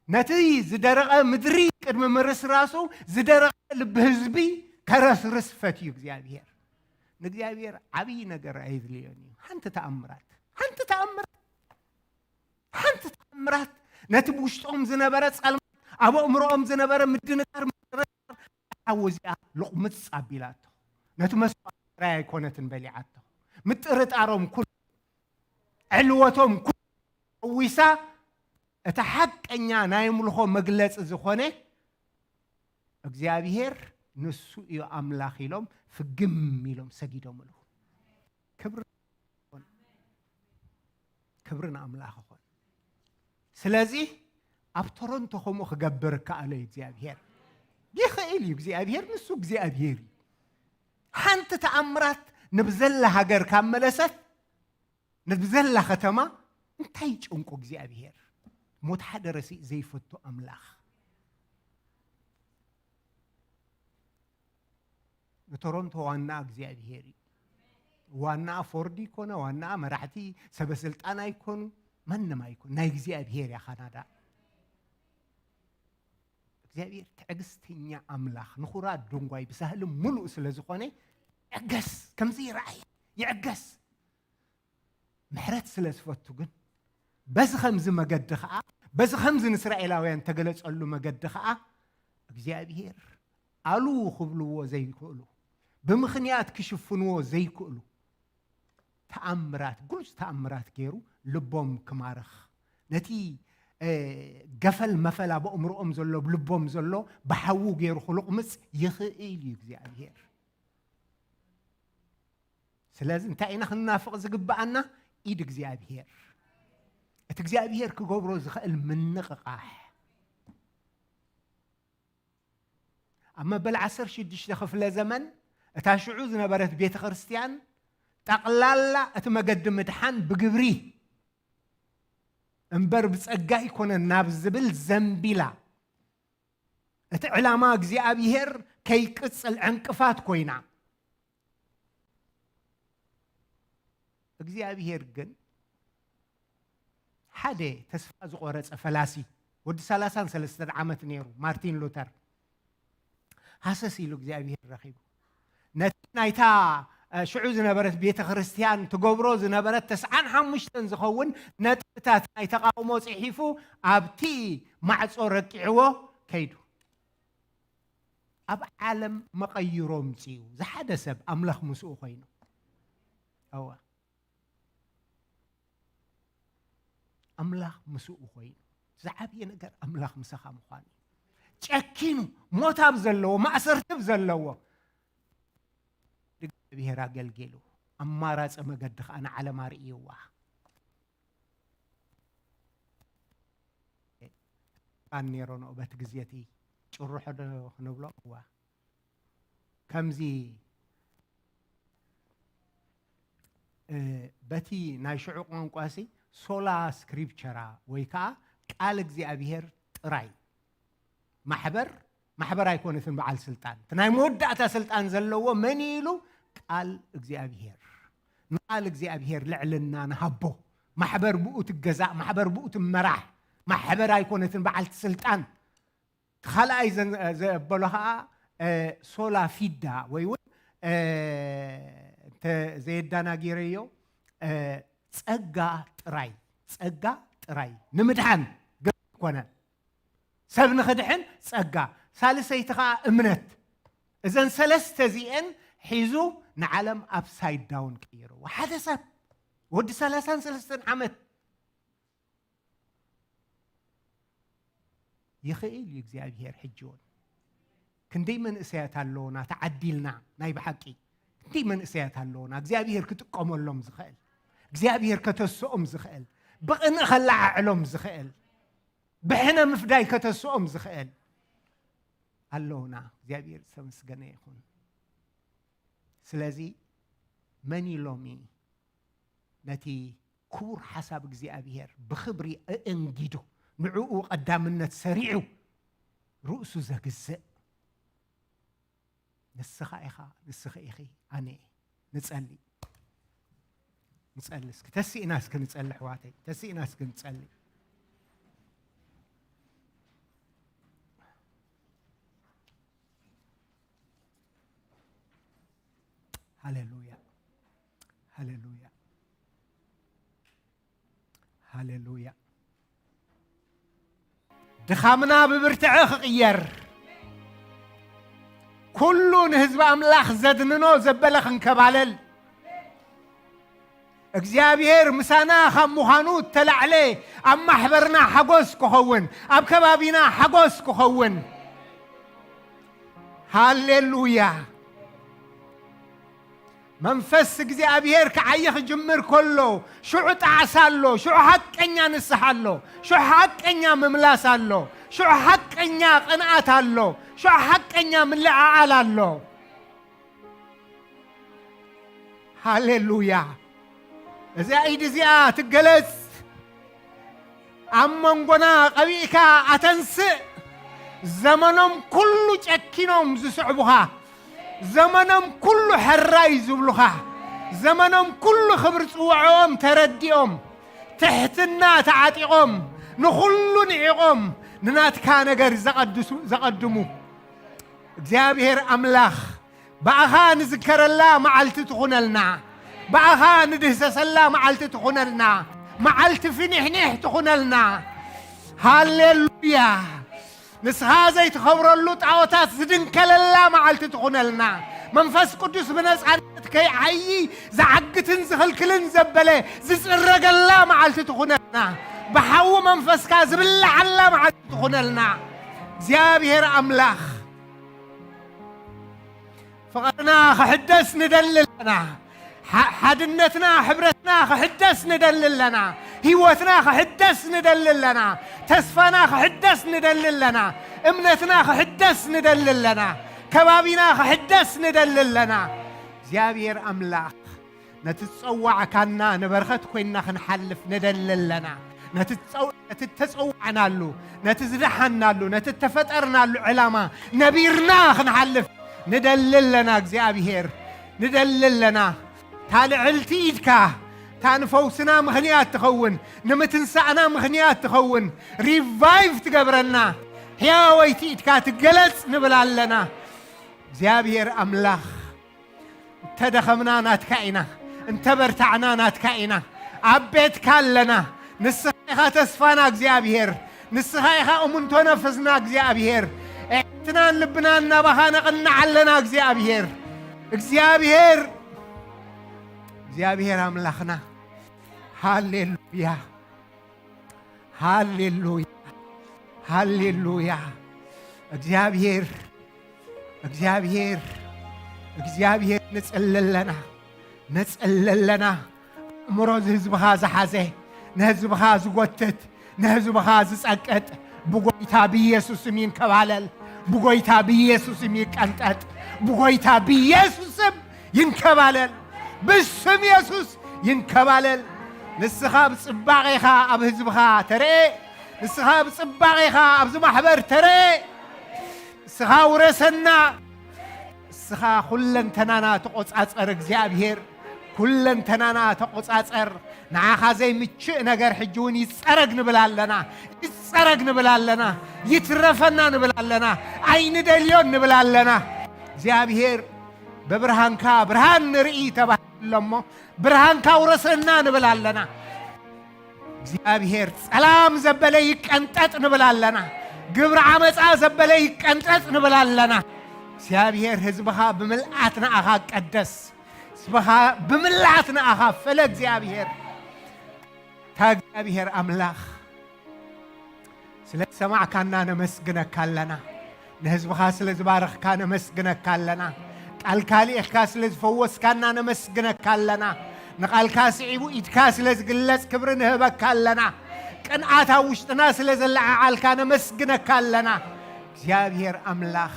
ነቲ ዝደረቐ ምድሪ ቅድሚ ምርስራሱ ዝደረቐ ልቢ ህዝቢ ከረስርስ ፈትዩ እግዚኣብሔር። ንእግዚኣብሔር ዓብዪ ነገር ኣየድልዮን እዩ። ሓንቲ ተኣምራት፣ ሓንቲ ተኣምራት፣ ሓንቲ ተኣምራት ነቲ ብውሽጦም ዝነበረ ጸልማት፣ ኣብ ኣእምሮኦም ዝነበረ ምድንጋር፣ ምጥርጣር፣ ሓዊ እዚኣ ልቑምጽ ኣቢላቶ። ነቲ መስዋእቲ ጥራይ ኣይኮነትን በሊዓቶ። ምጥርጣሮም ኩሉ፣ ዕልወቶም ኩሉ፣ ቀዊሳ፣ እቲ ሓቀኛ ናይ ኣምልኾ መግለጺ ዝኾነ እግዚኣብሔር ንሱ እዩ ኣምላኽ ኢሎም ፍግም ኢሎም ሰጊዶምሉ። ክብሪ፣ ክብሪ ንኣምላኽ ይኹን። ስለዚ ኣብ ቶሮንቶ ከምኡ ክገብር ከኣሎ እዩ እግዚኣብሔር። ይኽእል እዩ እግዚኣብሔር፣ ንሱ እግዚኣብሔር እዩ። ሓንቲ ተኣምራት ንብዘላ ሃገር ካብ መለሰት፣ ንብዘላ ከተማ እንታይ ይጨንቆ እግዚኣብሔር? ሞት ሓደ ረሲእ ዘይፈቱ ኣምላኽ። ንቶሮንቶ ዋና እግዚኣብሔር እዩ። ዋና ፎርድ ይኮነ፣ ዋና መራሕቲ ሰበስልጣን ኣይኮኑ፣ ማንም ኣይኮኑ። ናይ እግዚኣብሔር እያ ካናዳ። እግዚኣብሔር ትዕግስተኛ ኣምላኽ፣ ንኹራ ደንጓይ ብሳህሊ ሙሉእ ስለ ዝኾነ፣ ይዕገስ፣ ከምዚ ይረኣይ፣ ይዕገስ። ምሕረት ስለ ዝፈቱ ግን፣ በዚ ከምዚ መገዲ ኸኣ፣ በዚ ከምዚ ንእስራኤላውያን ተገለጸሉ መገዲ ኸኣ፣ እግዚኣብሔር ኣሉ ክብልዎ ዘይክእሉ፣ ብምኽንያት ክሽፍንዎ ዘይክእሉ ተኣምራት፣ ግሉጽ ተኣምራት ገይሩ ልቦም ክማርኽ፣ ነቲ፣ እ፣ ገፈል መፈል ኣብ ኣእምሮኦም ዘሎ፣ ኣብ ልቦም ዘሎ ብሓዉ ገይሩ ክልቑምጽ ይኽእል እዩ እግዚኣብሔር። ስለዚ እንታይ ኢና ክንናፍቕ ዝግብኣና? ኢድ እግዚኣብሔር። እቲ እግዚኣብሔር ክገብሮ ዝኽእል ምንቕቓሕ። ኣብ መበል ዓሰርተ ሽዱሽተ ክፍለ ዘመን እታ ሽዑ ዝነበረት ቤተ ክርስቲያን ጠቕላላ እቲ መገዲ ምድሓን ብግብሪ እምበር ብጸጋ ኣይኮነን ናብ ዝብል ዘንቢላ፣ እቲ ዕላማ እግዚኣብሔር ከይቅጽል ዕንቅፋት ኮይና። እግዚኣብሔር ግን ሓደ ተስፋ ዝቆረጸ ፈላሲ፣ ወዲ ሰላሳን ሰለስተን ዓመት ነይሩ ማርቲን ሉተር። ሃሰስ ኢሉ እግዚኣብሔር ረኺቡ። ነቲ ናይታ፣ እ፣ ሽዑ ዝነበረት ቤተ ክርስቲያን ትገብሮ ዝነበረት ተስዓን ሓሙሽተን ዝኸውን ነጥብታት ናይ ተቓውሞ ጽሒፉ ኣብቲ ማዕጾ ረቂዕዎ ከይዱ። ኣብ ዓለም መቐይሮ ኣምጺኡ። ዝሓደ ሰብ ኣምላኽ ምስኡ ኮይኑ። እወ። ኣምላኽ ምስኡ ኮይኑ። ዝዓብየ ነገር ኣምላኽ ምሳኻ ምዃኑ እዩ። ጨኪኑ፣ ሞት ኣብ ዘለዎ፣ ማእሰርቲ ኣብ ዘለዎ፣ እግዚኣብሔር ኣገልጊሉ። ኣማራጺ መገዲ ኸኣ ንዓለም ኣርእይዋ። ባን ነይሮ ንኡ በቲ ግዜ እቲ ጭርሖ ዶ ክንብሎ? እዋ። ከምዚ፣ እ፣ በቲ ናይ ሽዑ ቋንቋ ሲ ሶላ ስክሪፕቸራ ወይ ከዓ ቃል እግዚኣብሔር ጥራይ። ማሕበር፣ ማሕበር ኣይኮነትን በዓል ስልጣን። እቲ ናይ መወዳእታ ስልጣን ዘለዎ መን እዩ ኢሉ? ቃል እግዚኣብሔር። ንቃል እግዚኣብሔር ልዕልና ንሃቦ። ማሕበር ብኡ ትገዛእ፣ ማሕበር ብኡ ትመራሕ። ማሕበር ኣይኮነትን በዓልቲ ስልጣን። እቲ ካልኣይ ዘን-፣ ዘበሎ ኸዓ፣ እ፣ ሶላ ፊዳ ወይ እውን፣ እ፣ እንተ ዘየዳናጊረዮ፣ እ፣ ጸጋ ጥራይ፣ ጸጋ ጥራይ ንምድሓን ገ-፣ ኣይኮነን። ሰብ ንኽድሕን ጸጋ፣ ሳልሰይቲ ኸዓ እምነት። እዘን ሰለስተ እዚኤን ሒዙ ንዓለም ኣፕሳይድ ዳውን ቀይርዎ። ሓደ ሰብ ወዲ ሰላሳን ሰለስተን ዓመት ይኽእል እዩ እግዚኣብሔር። ሕጂ እውን ክንደይ መንእሰያት ኣለዉና ተዓዲልና፣ ናይ ብሓቂ ክንደይ መንእሰያት ኣለዉና እግዚኣብሔር ክጥቀመሎም ዝኽእል፣ እግዚኣብሔር ከተስኦም ዝኽእል፣ ብቕንኢ ከለዓዕሎም ዝኽእል፣ ብሕነ ምፍዳይ ከተስኦም ዝኽእል ኣለዉና። እግዚኣብሔር ዝተመስገነ ይኹን። ስለዚ መን እዩ ሎሚ ነቲ ክቡር ሓሳብ እግዚኣብሔር ብኽብሪ ኣእንጊዱ፣ ንዕኡ ቀዳምነት ሰሪዑ፣ ርእሱ ዘግዝእ? ንስኻ ኢኻ፣ ንስኺ ኢኺ፣ ኣነ እየ። ንጸሊ። ንጸሊ እስኪ። ተሲእና እስኪ ንጸሊ፣ ኣሕዋተይ። ተሲእና እስኪ ንጸሊ። ሃሌሉያ። ሃሌሉያ። ሃሌሉያ። ድኻምና ብብርትዐ ክቕየር፣ ኩሉ ንህዝቢ ኣምላኽ ዘድንኖ ዘበለ ክንከባለል፣ እግዚኣብሔር ምሳና ካብ ምዃኑ እተላዕለ ኣብ ማሕበርና ሓጎስ ክኸውን፣ ኣብ ከባቢና ሓጎስ ክኸውን። ሃሌሉያ። መንፈስ እግዚኣብሔር ክዓዪ ክጅምር ከሎ፣ ሽዑ ጣዕሳ ኣሎ፣ ሽዑ ሓቀኛ ንስሓ ኣሎ፣ ሽዑ ሓቀኛ ምምላስ ኣሎ፣ ሽዑ ሓቀኛ ቅንኣት ኣሎ፣ ሽዑ ሓቀኛ ምልዕዓል ኣሎ። ሃሌሉያ። እዛ ኢድ እዚኣ ትገለጽ። ኣብ መንጎና ቀቢእካ ኣተንስእ። ዘመኖም ኩሉ ጨኪኖም ዝስዕቡኻ፣ ዘመኖም ኩሉ ሕራይ ዝብሉኻ፣ ዘመኖም ኩሉ ክብሪ ጽውዕኦም ተረዲኦም፣ ትሕትና ተዓጢቖም፣ ንኹሉ ንዒቖም፣ ንናትካ ነገር ዘቐድሱ-፣ ዘቐድሙ እግዚኣብሔር ኣምላኽ፣ ብኣኻ ንዝከረላ መዓልቲ ትኹነልና፣ ብኣኻ ንድህሰሰላ መዓልቲ ትኹነልና፣ መዓልቲ ፍኒሕኒሕ ትኹነልና። ሃሌሉያ። ንስኻ ዘይትኸብረሉ ጣዖታት ዝድንከለላ መዓልቲ ትኹነልና። መንፈስ ቅዱስ ብነጻነት ከይዓዪ ዝዓግትን ዝኽልክልን ዘበለ ዝጽረገላ መዓልቲ ትኹነልና። ብሓዊ መንፈስካ ዝብልዓላ መዓልቲ ትኹነልና። እግዚኣብሔር ኣምላኽ፣ ፍቕርና ክሕደስ ንደሊ ኣለና። ሓ-፣ ሓድነትና፣ ሕብረትና ክሕደስ ንደሊ ኣለና። ህይወትና ክሕደስ ንደሊ ኣለና። ተስፋና ክሕደስ ንደሊ ኣለና። እምነትና ክሕደስ ንደሊ ኣለና። ከባቢና ክሕደስ ንደሊ ኣለና። እግዚኣብሔር ኣምላኽ፣ ነቲ ዝጸዋዕካና ንበረኸት ኮይንና ክንሓልፍ ንደሊ ኣለና። ነቲ ዝጸው-፣ ነቲ እተጸዋዕናሉ፣ ነቲ ዝደሓንናሉ፣ ነቲ እተፈጠርናሉ ዕላማ ነቢርና ክንሓልፍ ንደሊ ኣለና። እግዚኣብሔር፣ ንደሊ ኣለና። እታ ልዕልቲ ኢድካ፣ እታ እታ ንፈውስና ምኽንያት ትኸውን፣ ንምትንሳእና ምኽንያት ትኸውን፣ ሪቫይቭ ትገብረና፣ ሕያወይቲ ኢድካ ትገለጽ ንብል ኣለና። እግዚኣብሔር ኣምላኽ፣ እንተደኸምና ናትካ ኢና፣ እንተበርታዕና ናትካ ኢና። ኣብ ቤትካ ኣለና። ንስኻ ኢኻ ተስፋና እግዚኣብሔር፣ ንስኻ ኢኻ እሙንቶ ነፍስና እግዚኣብሔር። ኣዒንትናን ልብናን ናባኻ ነቕንዕ ኣለና እግዚኣብሔር። እግዚኣብሔር፣ እግዚኣብሔር ኣምላኽና። ሃሌሉያ፣ ሃሌሉያ፣ ሃሌሉያ። እግዚኣብሔር፣ እግዚኣብሔር፣ እግዚኣብሔር፣ ንጽሊ ኣለና፣ ንጽሊ ኣለና። ኣእምሮ ህዝብኻ ዝሓዘ፣ ንህዝብኻ ዝጎትት፣ ንህዝብኻ ዝጸቅጥ ብጎይታ ብኢየሱስ ስም ይንከባለል። ብጎይታ ብኢየሱስ ስም ይቀንጠጥ። ብጎይታ ብኢየሱስ ስም ይንከባለል። ብስም ኢየሱስ ይንከባለል። ንስኻ ብጽባቐኻ ኣብ ህዝብኻ ተረኤ። ንስኻ ብጽባቐኻ ኣብዚ ማሕበር ተረኤ። ንስኻ ውረሰና። ንስኻ ኩለንተናና ተቖጻጸር እግዚኣብሔር። ኩለንተናና ተቖጻጸር። ንዓኻ ዘይምችእ ነገር ሕጂ እውን ይጸረግ ንብል ኣለና። ይጸረግ ንብል ኣለና። ይትረፈና ንብል ኣለና። ኣይንደልዮን ንብል ኣለና። እግዚኣብሔር፣ ብብርሃንካ ብርሃን ንርኢ ተባሂሉ ኣሎ እሞ፣ ብርሃንካ ውረሰና ንብል ኣለና። እግዚኣብሔር፣ ጸላም ዘበለ ይቀንጠጥ ንብል ኣለና። ግብሪ ዓመጻ ዘበለ ይቀንጠጥ ንብል ኣለና። እግዚኣብሔር፣ ህዝብኻ ብምልኣት ንኣኻ ቀደስ። ህዝብኻ ብምልኣት ንኣኻ ፈለ እግዚኣብሔር። እታ እግዚኣብሔር ኣምላኽ፣ ስለ ዝሰማዕካና ነመስግነካ ኣለና። ንህዝብኻ ስለ ዝባረኽካ ነመስግነካ ኣለና። ቃልካ ልኢኽካ ስለ ዝፈወስካና ነመስግነካ ኣለና። ንቓልካ ስዒቡ ኢድካ ስለ ዝግለጽ ክብሪ ንህበካ ኣለና። ቅንኣት ኣብ ውሽጥና ስለ ዘለዓዓልካ ነመስግነካ ኣለና። እግዚኣብሔር ኣምላኽ፣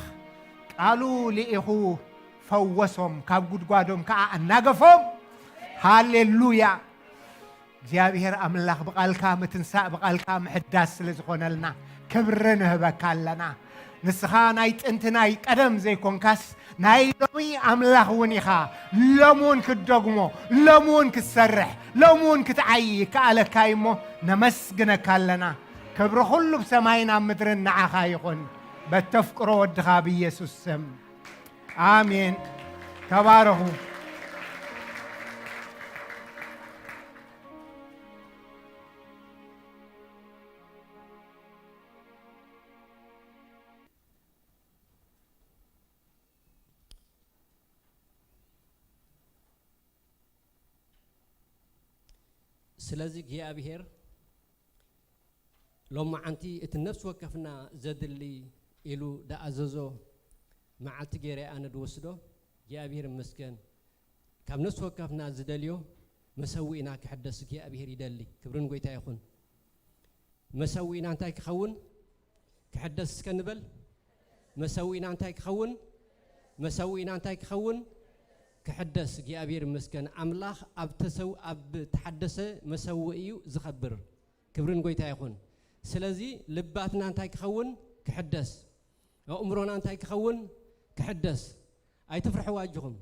ቃሉ ልኢኹ ፈወሶም፣ ካብ ጉድጓዶም ከኣ ኣናገፎም። ሃሌሉያ። እግዚኣብሔር ኣምላኽ፣ ብቓልካ ምትንሳእ፣ ብቓልካ ምሕዳስ ስለ ዝኾነልና ክብሪ ንህበካ ኣለና። ንስኻ ናይ ጥንቲ ናይ ቀደም ዘይኮንካስ፣ ናይ ሎሚ ኣምላኽ እውን ኢኻ። ሎሚ እውን ክትደግሞ፣ ሎሚ እውን ክትሰርሕ፣ ሎሚ እውን ክትዓዪ ይከኣለካ እዩ እሞ ነመስግነካ ኣለና። ክብሪ ኩሉ ብሰማይን ኣብ ምድርን ንዓኻ ይኹን። በተፍቅሮ ወድኻ ብኢየሱስ ስም። ኣሜን። ተባረኹ። ስለዚ እግዚኣብሔር ሎማዓንቲ እቲ ነፍሲ ወከፍና ዘድሊ ኢሉ ደኣዘዞ መዓልቲ ገይረ ኣነ ድወስዶ። እግዚኣብሔር ይመስገን። ካብ ነፍሲ ወከፍና ዝደልዮ መሰዊእና ክሕደስ እግዚኣብሔር ይደሊ። ክብርን ጎይታ ይኹን። መሰዊእና እንታይ ክኸውን? ክሕደስ እስከ ንበል። መሰዊእና እንታይ ክኸውን? መሰዊእና እንታይ ክኸውን? ክሕደስ። እግዚኣብሔር ይመስገን። ኣምላኽ ኣብ ተሰው-፣ ኣብ ተሓደሰ መሰውእ እዩ ዝኸብር። ክብርን ጎይታ ይኹን። ስለዚ ልባትና እንታይ ክኸውን? ክሕደስ። ኣእምሮና እንታይ ክኸውን? ክሕደስ። ኣይትፍርሕዋ ኣጆኹም።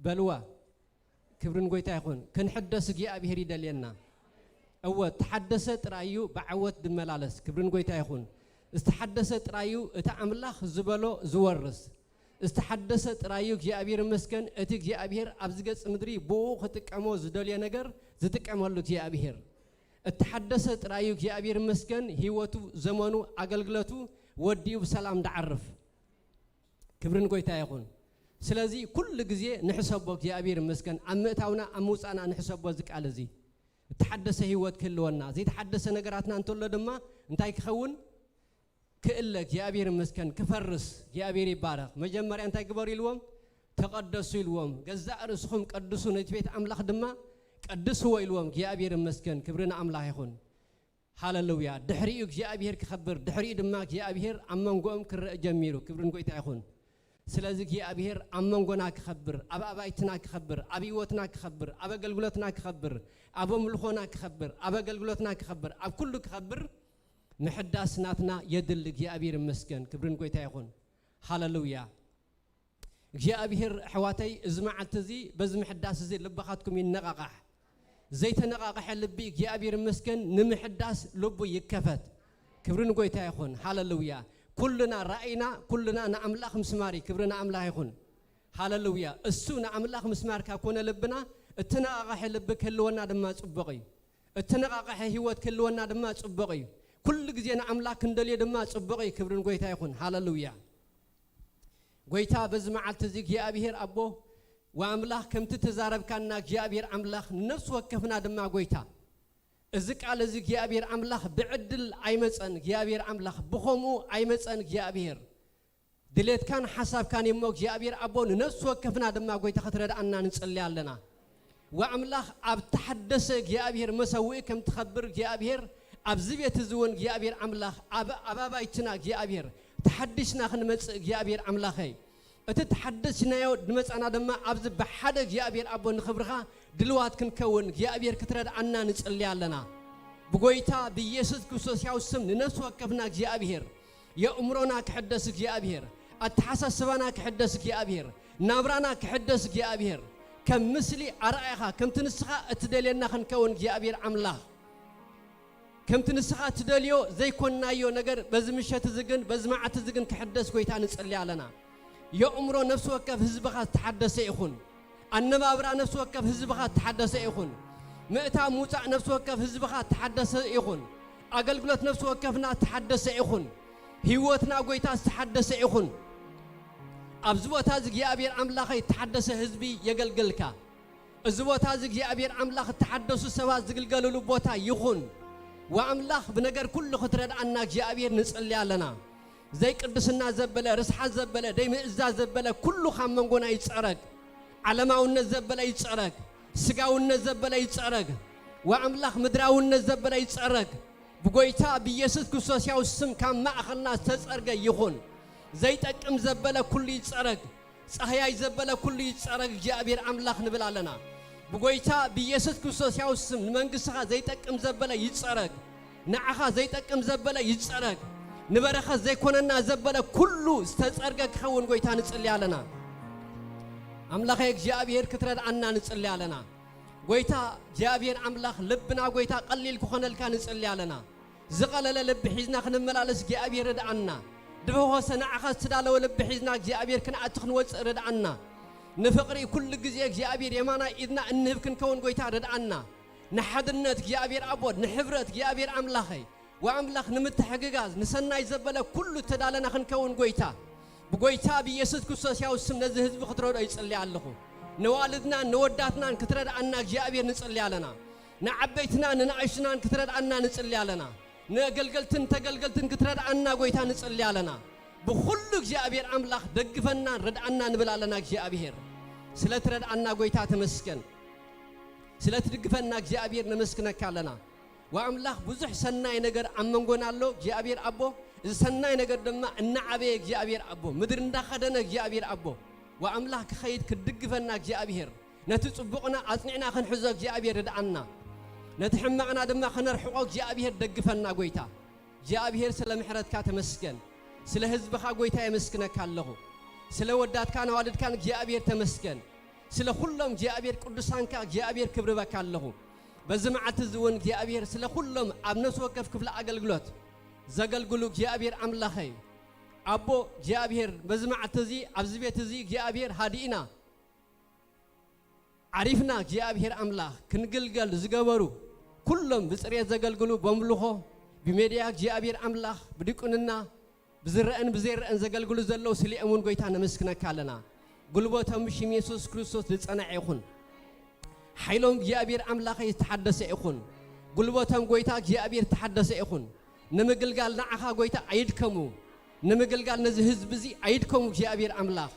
በልዋ። ክብርን ጎይታ ይኹን። ክንሕደስ እግዚኣብሔር ይደልየና። እወ፣ ተሓደሰ ጥራይ እዩ ብዓወት ድመላለስ። ክብርን ጎይታ ይኹን። ዝተሓደሰ ጥራይ እዩ እቲ ኣምላኽ ዝበሎ ዝወርስ። ዝተሓደሰ ጥራይ እዩ እግዚኣብሔር ይመስገን። እቲ እግዚኣብሔር ኣብዚ ገጽ ምድሪ ብኡ ክጥቀሞ ዝደልዮ ነገር ዝጥቀመሉ እግዚኣብሔር። እተሓደሰ ጥራይ እዩ እግዚኣብሔር ይመስገን። ህይወቱ፣ ዘመኑ፣ ኣገልግሎቱ ወዲኡ ብሰላም ደዓርፍ። ክብርን ጎይታ ይኹን። ስለዚ ኩሉ ግዜ ንሕሰቦ እግዚኣብሔር ይመስገን። ኣብ ምእታውና፣ ኣብ ምውጻእና ንሕሰቦ እዚ ቃል እዚ። እተሓደሰ ህይወት ክህልወና፣ ዘይተሓደሰ ነገራትና እንተሎ ድማ እንታይ ክኸውን? ክእለ። እግዚኣብሔር ይመስገን። ክፈርስ። እግዚኣብሔር ይባረኽ። መጀመርያ እንታይ ግበሩ ኢልዎም? ተቐደሱ ኢልዎም። ገዛእ ርእስኹም ቀድሱ፣ ነቲ ቤት ኣምላኽ ድማ ቀድስዎ ኢልዎም። እግዚኣብሔር ይመስገን። ክብሪ ንኣምላኽ ይኹን። ሃሌሉያ። ድሕሪኡ እግዚኣብሔር ክኸብር፣ ድሕሪኡ ድማ እግዚኣብሔር ኣብ መንጎኦም ክረአ ጀሚሩ። ክብርን ጎይታ ይኹን። ስለዚ እግዚኣብሔር ኣብ መንጎና ክኸብር፣ ኣብ ኣባይትና ክኸብር፣ ኣብ ህይወትና ክኸብር፣ ኣብ ኣገልግሎትና ክኸብር፣ ኣብ ኣምልኾና ክኸብር፣ ኣብ ኣገልግሎትና ክኸብር፣ ኣብ ኩሉ ክኸብር ምሕዳስ ናትና የድሊ። እግዚኣብሔር ይመስገን። ክብርን ጎይታ ይኹን። ሃሌሉያ። እግዚኣብሔር ኣሕዋተይ፣ እዚ መዓልቲ እዚ በዚ ምሕዳስ እዚ ልብኻትኩም ይነቓቓሕ። ዘይተነቓቕሐ ልቢ እግዚኣብሔር ይመስገን ንምሕዳስ ልቡ ይከፈት። ክብሪ ንጎይታ ይኹን። ሃለሉያ። ኩልና ራእይና ኩልና ንኣምላኽ ምስማር እዩ። ክብሪ ንኣምላኽ ይኹን። ሃለሉያ። እሱ ንኣምላኽ ምስማር ካብ ኮነ ልብና፣ እተነቓቕሐ ልቢ ክህልወና ድማ ጽቡቕ እዩ። እተነቓቕሐ ህይወት ክህልወና ድማ ጽቡቕ እዩ። ኩሉ ግዜ ንኣምላኽ ክንደልዮ ድማ ጽቡቕ እዩ። ክብሪ ንጎይታ ይኹን። ሃለሉያ። ጎይታ በዚ መዓልቲ እዚ እግዚኣብሔር ኣቦ ወኣምላኽ ከምቲ ተዛረብካና እግዚኣብሔር ኣምላኽ ንነፍሲ ወከፍና ድማ ጎይታ እዚ ቃል እዚ እግዚኣብሔር ኣምላኽ ብዕድል ኣይመጸን እግዚኣብሔር ኣምላኽ ብኸምኡ ኣይመጸን እግዚኣብሔር ድሌትካን ሓሳብካን እሞ እግዚኣብሔር ኣቦ ንነፍሲ ወከፍና ድማ ጎይታ ክትረድኣና ንጽሊ ኣለና። ወኣምላኽ ኣብ ተሓደሰ እግዚኣብሔር መሰውኢ ከም ትኸብር እግዚኣብሔር ኣብዚ ቤት እዚ እውን እግዚኣብሔር ኣምላኽ ኣብ ኣባባይትና እግዚኣብሔር ተሓዲስና ክንመጽእ እግዚኣብሔር ኣምላኸይ እቲ ተሓደስናዮ ንመጻና ድማ ኣብዚ ብሓደ እግዚኣብሔር ኣቦ ንኽብርኻ ድልዋት ክንከውን እግዚኣብሔር ክትረድኣና ንጽሊ ኣለና። ብጎይታ ብኢየሱስ ክርስቶስ ያው ስም ንነፍሲ ወከፍና እግዚኣብሔር የእምሮና ክሕደስ እግዚኣብሔር ኣተሓሳስባና ክሕደስ እግዚኣብሔር ናብራና ክሕደስ እግዚኣብሔር ከም ምስሊ ኣርኣያኻ ከምቲ ንስኻ እትደልየና ክንከውን እግዚኣብሔር ኣምላኽ ከምቲ ንስኻ ትደልዮ ዘይኮንናዮ ነገር በዚ ምሸት እዚ ግን በዚ መዓልቲ እዚ ግን ክሕደስ ጎይታ ንጽሊ ኣለና። የእምሮ ነፍሲ ወከፍ ህዝብኻ ዝተሓደሰ ይኹን። ኣነባብራ ነፍሲ ወከፍ ህዝብኻ ዝተሓደሰ ይኹን። ምእታ ምውጻእ ነፍሲ ወከፍ ህዝብኻ ዝተሓደሰ ይኹን። ኣገልግሎት ነፍሲ ወከፍና ዝተሓደሰ ይኹን። ህይወትና ጎይታ ዝተሓደሰ ይኹን። ኣብዚ ቦታ እዚ እግዚኣብሔር ኣምላኸይ ዝተሓደሰ ህዝቢ የገልግልካ። እዚ ቦታ እዚ እግዚኣብሔር ኣምላኽ እተሓደሱ ሰባት ዝግልገልሉ ቦታ ይኹን። ወኣምላኽ ብነገር ኩሉ ክትረድኣና እግዚኣብሔር ንጽሊ ኣለና። ዘይቅድስና ዘበለ፣ ርስሓት ዘበለ፣ ደይምእዛ ዘበለ ኩሉ ካብ መንጎና ይጸረግ። ዓለማውነት ዘበለ ይጸረግ። ስጋውነት ዘበለ ይጸረግ። ወኣምላኽ ምድራውነት ዘበለ ይጸረግ። ብጎይታ ብኢየሱስ ክርስቶስ ያው ስም ካብ ማእኸልና ዝተጸርገ ይኹን። ዘይጠቅም ዘበለ ኩሉ ይጸረግ። ጻህያይ ዘበለ ኩሉ ይጸረግ እግዚኣብሔር ኣምላኽ ንብል ኣለና። ብጎይታ ብኢየሱስ ክርስቶስ ያው ስም ንመንግስትኻ ዘይጠቅም ዘበለ ይጸረግ። ንዓኻ ዘይጠቅም ዘበለ ይጸረግ። ንበረኸት ዘይኮነና ዘበለ ኩሉ ዝተጸርገ ክኸውን ጎይታ ንጽሊ ኣለና። ኣምላኸ እግዚኣብሔር ክትረድኣና ንጽሊ ኣለና። ጎይታ እግዚኣብሔር ኣምላኽ ልብና ጎይታ ቀሊል ክኾነልካ ንጽሊ ኣለና። ዝቐለለ ልቢ ሒዝና ክንመላለስ እግዚኣብሔር ርድኣና። ድፈኾሰ ንዓኻ ዝተዳለወ ልቢ ሒዝና እግዚኣብሔር ክንኣቲ ክንወፅእ ርድኣና። ንፍቕሪ ኩሉ ግዜ እግዚኣብሔር የማናይ ኢድና እንህብ ክንከውን ጎይታ ርድኣና። ንሓድነት እግዚኣብሔር ኣቦ ንሕብረት እግዚኣብሔር ኣምላኸይ ወኣምላኽ ንምትሕግጋዝ ንሰናይ ዘበለ ኩሉ እተዳለና ክንከውን ጎይታ ብጎይታ ብኢየሱስ ክርስቶስ ያው ስም ነዚ ህዝቢ ክትረድኦ ይጽሊ ኣለኹ። ንዋልድናን ንወዳትናን ክትረድኣና እግዚኣብሔር ንጽሊ ኣለና። ንዓበይትና ንንኣሽትናን ክትረድኣና ንጽሊ ኣለና። ንኣገልገልትን ተገልገልትን ክትረድኣና ጎይታ ንጽሊ ኣለና። ብኹሉ እግዚኣብሔር ኣምላኽ ደግፈናን ርድኣና ንብል ኣለና እግዚኣብሔር። ስለ ትረድኣና ጎይታ ተመስገን። ስለ ትድግፈና እግዚኣብሔር ነመስግነካ ኣለና። ወኣምላኽ ብዙሕ ሰናይ ነገር ኣብ መንጎና ኣሎ እግዚኣብሔር ኣቦ። እዚ ሰናይ ነገር ድማ እናዓበየ እግዚኣብሔር ኣቦ ምድሪ እንዳኸደነ እግዚኣብሔር ኣቦ ወኣምላኽ ክኸይድ ክትድግፈና እግዚኣብሔር ነቲ ጽቡቕና ኣጽኒዕና ክንሕዞ እግዚኣብሔር ርድኣና። ነቲ ሕማቕና ድማ ክነርሕቖ እግዚኣብሔር ደግፈና ጎይታ። እግዚኣብሔር ስለ ምሕረትካ ተመስገን። ስለ ህዝብኻ ጎይታ የመስግነካ ኣለኹ። ስለ ወዳትካን ኣዋልድካን እግዚኣብሔር ተመስገን። ስለ ኩሎም እግዚኣብሔር ቅዱሳንካ እግዚኣብሔር ክብርበካ ኣለኹ። በዚ መዓልቲ እዚ እውን እግዚኣብሔር ስለ ኩሎም ኣብ ነፍሲ ወከፍ ክፍሊ ኣገልግሎት ዘገልግሉ እግዚኣብሔር ኣምላኸይ ኣቦ እግዚኣብሔር በዚ መዓልቲ እዚ ኣብዚ ቤት እዚ እግዚኣብሔር ሃዲእና ዓሪፍና እግዚኣብሔር ኣምላኽ ክንግልገል ዝገበሩ ኩሎም ብጽሬት ዘገልግሉ በምልኾ ብሜድያ እግዚኣብሔር ኣምላኽ ብድቁንና ብዝረአን ብዘይረአን ዘገልግሉ ዘለዉ ስሊኦም እውን ጎይታ ነመስግነካ ኣለና። ጉልበቶም ብሽም የሱስ ክርስቶስ ዝጸንዐ ይኹን። ሓይሎም እግዚኣብሔር ኣምላኸይ ዝተሓደሰ ይኹን። ጉልበቶም ጎይታ እግዚኣብሔር ዝተሓደሰ ይኹን። ንምግልጋል ንዓኻ ጎይታ ኣይድከሙ። ንምግልጋል ነዚ ህዝቢ እዚ ኣይድከሙ እግዚኣብሔር ኣምላኽ።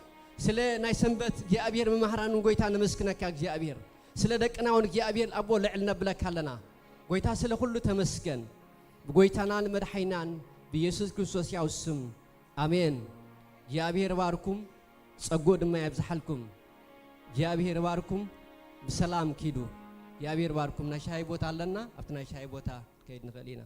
ስለ ናይ ሰንበት እግዚኣብሔር መማህራን እውን ጎይታ ነመስግነካ እግዚኣብሔር። ስለ ደቅና እውን እግዚኣብሔር ኣቦ ልዕል ነብለካ ኣለና። ጎይታ ስለ ኩሉ ተመስገን። ብጎይታናን መድሓይናን ብኢየሱስ ክርስቶስ ያው ስም ኣሜን። እግዚኣብሔር ባርኩም፣ ጸጉኡ ድማ የብዝሓልኩም። እግዚኣብሔር ባርኩም፣ ብሰላም ኪዱ። እግዚኣብሔር ባርኩም። ናይ ሻሂ ቦታ ኣለና፣ ኣብቲ ናይ ሻሂ ቦታ ከይድ ንኽእል ኢና።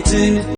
ትን